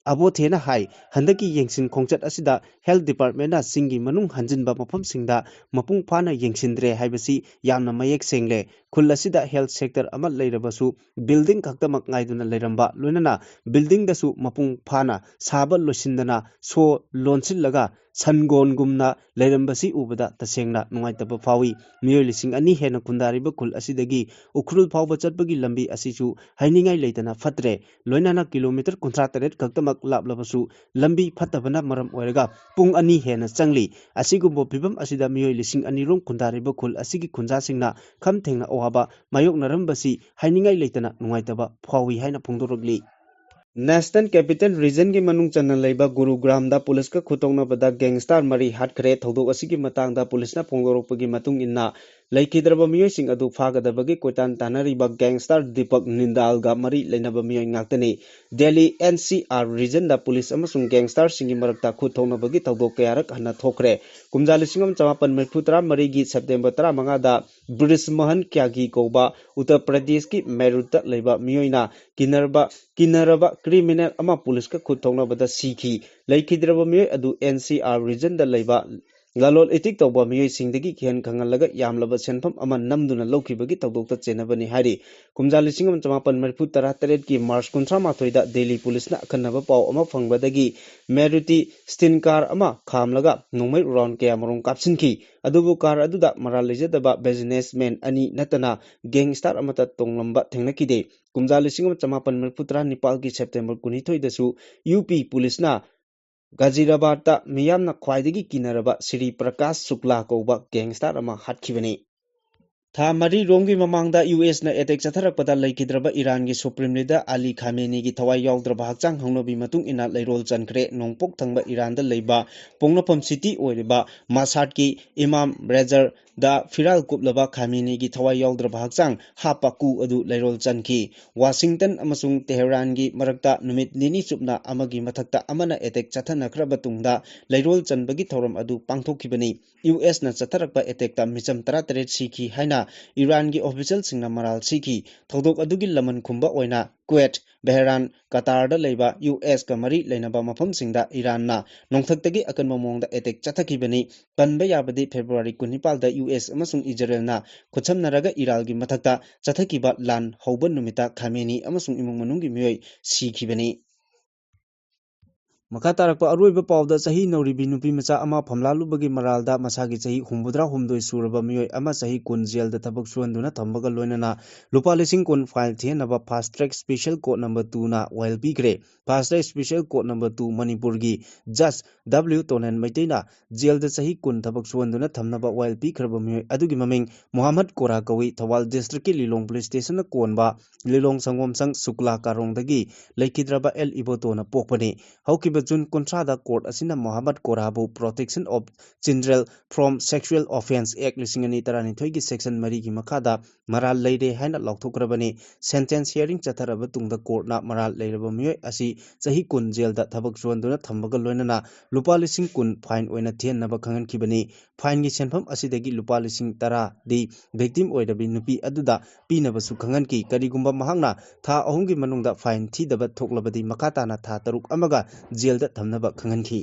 ꯑꯕꯣꯊꯦꯅ ꯍꯥꯏ, ꯍꯟꯗꯛꯀꯤ ꯌꯦꯡꯁꯤꯟ ꯈꯣꯡꯆꯠ ꯑꯁꯤꯗ health departmentꯅ ꯆꯤꯡꯒꯤ ꯃꯅꯨꯡ ꯍꯟꯖꯤꯟꯕ ꯃꯐꯝꯁꯤꯡꯗ ꯃꯄꯨꯡ ꯐꯥꯅ ꯌꯦꯡꯁꯤꯟꯗ꯭ꯔꯦ ꯍꯥꯏꯕꯁꯤ ꯌꯥꯝꯅ ꯃꯌꯦꯛ ꯁꯦꯡꯂꯦ꯫ ꯈꯨꯜ ꯑꯁꯤꯗ health sector ꯑꯃ ꯂꯩꯔꯕꯁꯨ building ꯈꯛꯇꯃꯛ ꯉꯥꯏꯗꯨꯅ ꯂꯩꯔꯝꯕ, ꯂꯣꯏꯅꯅ buildingꯗꯁꯨ ꯃꯄꯨꯡ ꯐꯥꯅ ꯁꯥꯕ ꯂꯣꯏꯁꯤꯟꯗꯅ ꯁꯣ ꯂꯣꯟꯁꯤꯜꯂꯒ ꯁꯟꯒꯣꯟꯒꯨꯝꯅ ꯂꯩꯔꯝꯕꯁꯤ ꯎꯕꯗ ꯇꯁꯦꯡꯅ ꯅꯨꯡꯉꯥꯏꯇꯕ ꯐꯥꯎꯏ꯫ ꯃꯤꯑꯣꯏ ꯂꯤꯁꯤꯡ ꯑꯅꯤ ꯍꯦꯟꯅ ꯈꯨꯟꯗꯥꯔꯤꯕ ꯈꯨꯜ ꯑꯁꯤꯗꯒꯤ ꯎꯈ꯭ꯔꯨꯜ ꯐꯥꯎꯕ ꯆꯠꯄꯒꯤ ꯂꯝꯕꯤ ꯑꯁꯤꯁꯨ ꯍꯥꯏꯅꯤꯡꯉꯥꯏ ꯂꯩꯇꯅ ꯐꯠꯇ꯭ꯔꯦ꯫ ꯂꯣꯏꯅꯅ ꯀꯤꯂꯣꯃꯤꯇꯔ ꯀꯨꯟꯊ꯭ꯔꯥ ꯇꯔꯦꯠ ꯈꯛꯇꯃꯛ ꯂꯥꯞꯂꯕꯁꯨ ꯂꯝꯕꯤ ꯐꯠꯇꯕꯅ ꯃꯔꯝ ꯑꯣꯏꯔꯒ ꯄꯨꯡ ꯑꯅꯤ ꯍꯦꯟꯅ ꯆꯪꯂꯤ꯫ ꯑꯁꯤꯒꯨꯝꯕ ꯐꯤꯕꯝ ꯑꯁꯤꯗ ꯃꯤꯑꯣꯏ ꯂꯤꯁꯤꯡ ꯑꯅꯤ ꯔꯣꯝ ꯈꯨꯟꯗꯥꯔꯤꯕ ꯈꯨꯜ ꯑꯁꯤꯒꯤ ꯈꯨꯟꯖꯥꯁꯤꯡꯅ ꯈꯝ ꯊꯦꯡꯅ ꯑꯋꯥꯕ ꯃꯥꯌꯣꯛꯅꯔꯝꯕꯁꯤ ꯍꯥꯏꯅꯤꯡꯉꯥꯏ ꯂꯩꯇꯅ ꯅꯨꯡꯉꯥꯏꯇꯕ ꯐꯥꯎꯏ ꯍꯥꯏꯅ ꯐꯣꯡꯗꯣꯔꯛꯂꯤ꯫ National Capital Regionꯒꯤ ꯃꯅꯨꯡ ꯆꯟꯅ ꯂꯩꯕ ꯒꯨꯔꯨꯒ꯭ꯔꯥꯝꯗ ꯄꯨꯂꯤꯁꯀ ꯈꯨꯠꯊꯣꯛꯅꯕꯗ gangster ꯃꯔꯤ ꯍꯥꯠꯈ꯭ꯔꯦ꯫ ꯊꯧꯗꯣꯛ ꯑꯁꯤꯒꯤ ꯃꯇꯥꯡꯗ ꯄꯨꯂꯤꯁꯅ ꯐꯣꯡꯗꯣꯔꯛꯄꯒꯤ ꯃꯇꯨꯡ ꯏꯟꯅ, ꯂꯩꯈꯤꯗ꯭ꯔꯕ ꯃꯤꯑꯣꯏꯁꯤꯡ ꯑꯗꯨ ꯐꯥꯒꯗꯕꯒꯤ ꯀꯣꯏꯇꯥꯟ ꯇꯥꯟꯅꯔꯤꯕ gangster ꯗꯤꯄꯛ ꯅꯤꯟꯗꯥꯜꯒ ꯃꯔꯤ ꯂꯩꯅꯕ ꯃꯤꯑꯣꯏ ꯉꯥꯛꯇꯅꯤ꯫ Delhi N C R regionꯗ ꯄꯨꯂꯤꯁ ꯑꯃꯁꯨꯡ gangsterꯁꯤꯡꯒꯤ ꯃꯔꯛꯇ ꯈꯨꯠꯊꯣꯛꯅꯕꯒꯤ ꯊꯧꯗꯣꯛ ꯀꯌꯥꯔꯛ ꯍꯟꯅ ꯊꯣꯛꯈ꯭ꯔꯦ꯫ ꯀꯨꯝꯖꯥ ꯂꯤꯁꯤꯡ ꯑꯃ ꯆꯃꯥꯄꯟ ꯃꯔꯤꯐꯨ ꯇꯔꯥ ꯃꯔꯤꯒꯤ September ꯇꯔꯥꯃꯉꯥꯗ ꯕ꯭ꯔꯤꯖ ꯃꯣꯍꯟ ꯀ꯭ꯌꯥꯒꯤ ꯀꯧꯕ ꯎꯠꯇꯔ ꯄ꯭ꯔꯗꯦꯁꯀꯤ ꯃꯦꯔꯨꯠꯇ ꯂꯩꯕ ꯃꯤꯑꯣꯏꯅ ꯀꯤꯅꯔꯕ, ꯀꯤꯅꯔꯕ criminal ꯑꯃ ꯄꯨꯂꯤꯁꯀ ꯈꯨꯠ ꯊꯣꯛꯅꯕꯗ ꯁꯤꯈꯤ꯫ ꯂꯩꯈꯤꯗ꯭ꯔꯕ ꯃꯤꯑꯣꯏ ꯑꯗꯨ N C R regionꯗ ꯂꯩꯕ ꯂꯂꯣꯟ ꯏꯇꯤꯛ ꯇꯧꯕ ꯃꯤꯑꯣꯏꯁꯤꯡꯗꯒꯤ ꯀꯤꯍꯟ ꯈꯪꯍꯜꯂꯒ ꯌꯥꯝꯂꯕ ꯁꯦꯟꯐꯝ ꯑꯃ ꯅꯝꯗꯨꯅ ꯂꯧꯈꯤꯕꯒꯤ ꯊꯧꯗꯣꯛꯇ ꯆꯦꯟꯅꯕꯅꯤ ꯍꯥꯏꯔꯤ꯫ ꯀꯨꯝꯖꯥ ꯂꯤꯁꯤꯡ ꯑꯃ ꯆꯃꯥꯄꯟ ꯃꯔꯤꯐꯨ ꯇꯔꯥ ꯇꯔꯦꯠꯀꯤ March ꯀꯨꯟꯊ꯭ꯔꯥ ꯃꯥꯊꯣꯏꯗ ꯗꯦꯜꯂꯤ ꯄꯨꯂꯤꯁꯅ ꯑꯈꯟꯅꯕ ꯄꯥꯎ ꯑꯃ ꯐꯪꯕꯗꯒꯤ ꯃꯦꯔꯨꯇꯤ ꯁ꯭ꯇꯤꯟ ꯀꯥꯔ ꯑꯃ ꯈꯥꯝꯂꯒ ꯅꯣꯡꯃꯩ round ꯀꯌꯥꯃꯔꯨꯝ ꯀꯥꯞꯁꯤꯟꯈꯤ꯫ ꯑꯗꯨꯕꯨ ꯀꯥꯔ ꯑꯗꯨꯗ ꯃꯔꯥꯜ ꯂꯩꯖꯗꯕ businessman ꯑꯅꯤ ꯅꯠꯇꯅ gangster ꯑꯃꯠꯇ ꯇꯣꯡꯂꯝꯕ ꯊꯦꯡꯅꯈꯤꯗꯦ꯫ ꯀꯨꯝꯖꯥ ꯂꯤꯁꯤꯡ ꯑꯃ ꯆꯃꯥꯄꯟ ꯃꯔꯤꯐꯨ ꯇꯔꯥ ꯅꯤꯄꯥꯜꯒꯤ September ꯀꯨꯟꯅꯤꯊꯣꯏꯗꯁꯨ ꯌꯨ ꯄꯤ ꯄꯨꯂꯤꯁꯅ ꯒꯖꯤꯔꯥꯕꯥꯗꯇ ꯃꯤꯌꯥꯝꯅ ꯈ꯭ꯋꯥꯏꯗꯒꯤ ꯀꯤꯅꯔꯕ ꯁ꯭ꯔꯤ ꯄ꯭ꯔꯀꯥꯁ ꯁꯨꯛꯂꯥ ꯀꯧꯕ gangster ꯑꯃ ꯍꯥꯠꯈꯤꯕꯅꯤ꯫ ꯊꯥ ꯃꯔꯤ ꯔꯣꯝꯒꯤ ꯃꯃꯥꯡꯗ ꯌꯨ ꯑꯦꯁꯅ attack ꯆꯠꯊꯔꯛꯄꯗ ꯂꯩꯈꯤꯗ꯭ꯔꯕ ꯏꯔꯥꯟꯒꯤ supreme leader ꯑꯂꯤ ꯈꯥꯃꯦꯅꯤꯒꯤ ꯊꯋꯥꯏ ꯌꯥꯎꯗ꯭ꯔꯕ ꯍꯛꯆꯥꯡ ꯍꯧꯅꯕꯤ ꯃꯇꯨꯡ ꯏꯟꯅ ꯂꯩꯔꯣꯜ ꯆꯟꯈ꯭ꯔꯦ꯫ ꯅꯣꯡꯄꯣꯛ ꯊꯪꯕ ꯏꯔꯥꯟꯗ ꯂꯩꯕ ꯄꯣꯛꯅꯐꯝ city ꯑꯣꯏꯔꯤꯕ ꯃꯥꯁꯥꯗꯀꯤ ꯏꯃꯥꯝ ꯔꯦꯖꯔꯗ ꯐꯤꯔꯥꯜ ꯀꯨꯞꯂꯕ ꯈꯥꯃꯦꯅꯤꯒꯤ ꯊꯋꯥꯏ ꯌꯥꯎꯗ꯭ꯔꯕ ꯍꯛꯆꯥꯡ ꯍꯥꯞꯄ coup ꯑꯗꯨ ꯂꯩꯔꯣꯜ ꯆꯟꯈꯤ꯫ ꯋꯥꯁꯤꯡꯇꯟ ꯑꯃꯁꯨꯡ ꯇꯦꯍꯔꯥꯟꯒꯤ ꯃꯔꯛꯇ ꯅꯨꯃꯤꯠ ꯅꯤꯅꯤ ꯆꯨꯞꯅ ꯑꯃꯒꯤ ꯃꯊꯛꯇ ꯑꯃꯅ attack ꯆꯠꯊꯅꯈ꯭ꯔꯕ ꯇꯨꯡꯗ ꯂꯩꯔꯣꯜ ꯆꯟꯕꯒꯤ ꯊꯧꯔꯝ ꯑꯗꯨ ꯄꯥꯡꯊꯣꯛꯈꯤꯕꯅꯤ꯫ ꯌꯨ ꯑꯦꯁꯅ ꯆꯠꯊꯔꯛꯄ attackꯇ ꯃꯤꯆꯝ ꯇꯔꯥꯇꯔꯦꯠ ꯁꯤꯈꯤ ꯍꯥꯏꯅ ꯏꯔꯥꯟꯒꯤ officialꯁꯤꯡꯅ ꯃꯔꯥꯜ ꯁꯤꯈꯤ꯫ ꯊꯧꯗꯣꯛ ꯑꯗꯨꯒꯤ ꯂꯃꯟ ꯈꯨꯝꯕ ꯑꯣꯏꯅ ꯀꯨꯋꯦꯠ, ꯕꯍꯔꯥꯟ, ꯀꯇꯥꯔꯗ ꯂꯩꯕ ꯌꯨ ꯑꯦꯁꯀ ꯃꯔꯤ ꯂꯩꯅꯕ ꯃꯐꯝꯁꯤꯡꯗ ꯏꯔꯥꯟꯅ ꯅꯣꯡꯊꯛꯇꯒꯤ ꯑꯀꯟꯕ ꯃꯑꯣꯡꯗ ꯑꯦꯇꯦꯛ ꯆꯠꯊꯈꯤꯕꯅꯤ꯫ ꯄꯟꯕ ꯌꯥꯕꯗꯤ ꯐꯦꯕ꯭ꯔꯨꯋꯥꯔꯤ ꯀꯨꯟꯅꯤꯄꯥꯜꯗ ꯌꯨ ꯑꯦꯁ ꯑꯃꯁꯨꯡ ꯏꯖꯔꯦꯜꯅ ꯈꯨꯠꯁꯝꯅꯔꯒ ꯏꯔꯥꯜꯒꯤ ꯃꯊꯛꯇ ꯆꯠꯊꯈꯤꯕ ꯂꯥꯟ ꯍꯧꯕ ꯅꯨꯃꯤꯠꯇ ꯈꯥꯃꯦꯅꯤ ꯑꯃꯁꯨꯡ ꯏꯃꯨꯡ ꯃꯅꯨꯡꯒꯤ ꯃꯤꯑꯣꯏ ꯁꯤꯈꯤꯕꯅꯤ꯫ ꯃꯈꯥ ꯇꯥꯔꯛꯄ ꯑꯔꯣꯏꯕ ꯄꯥꯎꯗ ꯆꯍꯤ ꯅꯧꯔꯤꯕꯤ ꯅꯨꯄꯤ ꯃꯆꯥ ꯑꯃ ꯐꯝꯂꯥꯂꯨꯕꯒꯤ ꯃꯔꯥꯜꯗ ꯃꯁꯥꯒꯤ ꯆꯍꯤ ꯍꯨꯝꯐꯨꯇꯔꯥ ꯍꯨꯝꯗꯣꯏ ꯁꯨꯔꯕ ꯃꯤꯑꯣꯏ ꯑꯃ ꯆꯍꯤ ꯀꯨꯟ ꯖꯦꯜꯗ ꯊꯕꯛ ꯁꯨꯍꯟꯗꯨꯅ ꯊꯝꯕꯒ ꯂꯣꯏꯅꯅ ꯂꯨꯄꯥ ꯂꯤꯁꯤꯡ ꯀꯨꯟ ꯐꯥꯏꯟ ꯊꯤꯍꯟꯅꯕ fast track special court number ꯇꯨꯅ ꯋꯥꯌꯦꯜ ꯄꯤꯈ꯭ꯔꯦ꯫ Fast track special court number two ꯃꯅꯤꯄꯨꯔꯒꯤ ꯖꯁ ꯗꯕ꯭ꯂꯤꯌꯨ ꯇꯣꯅꯦꯟ ꯃꯩꯇꯩꯅ ꯖꯦꯜꯗ ꯆꯍꯤ ꯀꯨꯟ ꯊꯕꯛ ꯁꯨꯍꯟꯗꯨꯅ ꯊꯝꯅꯕ ꯋꯥꯌꯦꯜ ꯄꯤꯈ꯭ꯔꯕ ꯃꯤꯑꯣꯏ ꯑꯗꯨꯒꯤ ꯃꯃꯤꯡ ꯃꯨꯍꯝꯃꯗ ꯀꯣꯔꯥ ꯀꯧꯏ꯫ ꯊꯧꯕꯥꯜ ꯗꯤꯁꯇ꯭ꯔꯤꯛꯀꯤ ꯂꯤꯂꯣꯡ ꯄꯨꯂꯤꯁ ꯁ꯭ꯇꯦꯁꯟꯅ ꯀꯣꯟꯕ ꯂꯤꯂꯣꯡ ꯁꯪꯒꯣꯝ ꯁꯪ ꯁꯨꯛꯂꯥ ꯀꯥꯔꯣꯡꯗꯒꯤ ꯂꯩꯈꯤꯗ꯭ꯔꯕ ꯑꯦꯜ ꯏꯕꯣꯇꯣꯅ ꯄꯣꯛꯄꯅꯤ꯫ ꯍꯧꯈꯤꯕ ꯖꯨꯟ ꯀꯨꯟꯊ꯭ꯔꯥꯗ ꯀꯣꯔꯠ ꯑꯁꯤꯅ ꯃꯣꯍꯥꯃꯗ ꯀꯣꯔꯥꯕꯨ Protection of Children from Sexual Offence Act ꯂꯤꯁꯤꯡ ꯑꯅꯤ ꯇꯔꯥꯅꯤꯊꯣꯏꯒꯤ ꯁꯦꯛꯁꯟ ꯃꯔꯤꯒꯤ ꯃꯈꯥꯗ ꯃꯔꯥꯜ ꯂꯩꯔꯦ ꯍꯥꯏꯅ ꯂꯥꯎꯊꯣꯛꯈ꯭ꯔꯕꯅꯤ꯫ ꯁꯦꯟꯇꯦꯟꯁ ꯍꯤꯌꯥꯔꯤꯡ ꯆꯠꯊꯔꯕ ꯇꯨꯡꯗ ꯀꯣꯔꯠꯅ ꯃꯔꯥꯜ ꯂꯩꯔꯕ ꯃꯤꯑꯣꯏ ꯑꯁꯤ ꯆꯍꯤ ꯀꯨꯟ ꯖꯦꯜꯗ ꯊꯕꯛ ꯁꯨꯍꯟꯗꯨꯅ ꯊꯝꯕꯒ ꯂꯣꯏꯅꯅ ꯂꯨꯄꯥ ꯂꯤꯁꯤꯡ ꯀꯨꯟ ꯐꯥꯏꯟ ꯑꯣꯏꯅ ꯊꯤꯍꯟꯅꯕ ꯈꯪꯍꯟꯈꯤꯕꯅꯤ꯫ ꯐꯥꯏꯟꯒꯤ ꯁꯦꯟꯐꯝ ꯑꯁꯤꯗꯒꯤ ꯂꯨꯄꯥ ꯂꯤꯁꯤꯡ ꯇꯔꯥꯗꯤ ꯚꯤꯛꯇꯤꯝ ꯑꯣꯏꯔꯕꯤ ꯅꯨꯄꯤ ꯑꯗꯨꯗ ꯄꯤꯅꯕꯁꯨ ꯈꯪꯍꯟꯈꯤ꯫ ꯀꯔꯤꯒꯨꯝꯕ ꯃꯍꯥꯛꯅ ꯊꯥ ꯑꯍꯨꯝꯒꯤ ꯃꯅꯨꯡꯗ ꯐꯥꯏꯟ ꯊꯤꯗꯕ ꯊꯣꯛꯂꯕꯗꯤ ꯃꯈꯥ ꯇꯥꯅ ꯊꯥ ꯇꯔꯨꯛ ꯑꯃꯒ ꯖꯦꯜꯗ ꯊꯝꯅꯕ ꯈꯪꯍꯟꯈꯤ꯫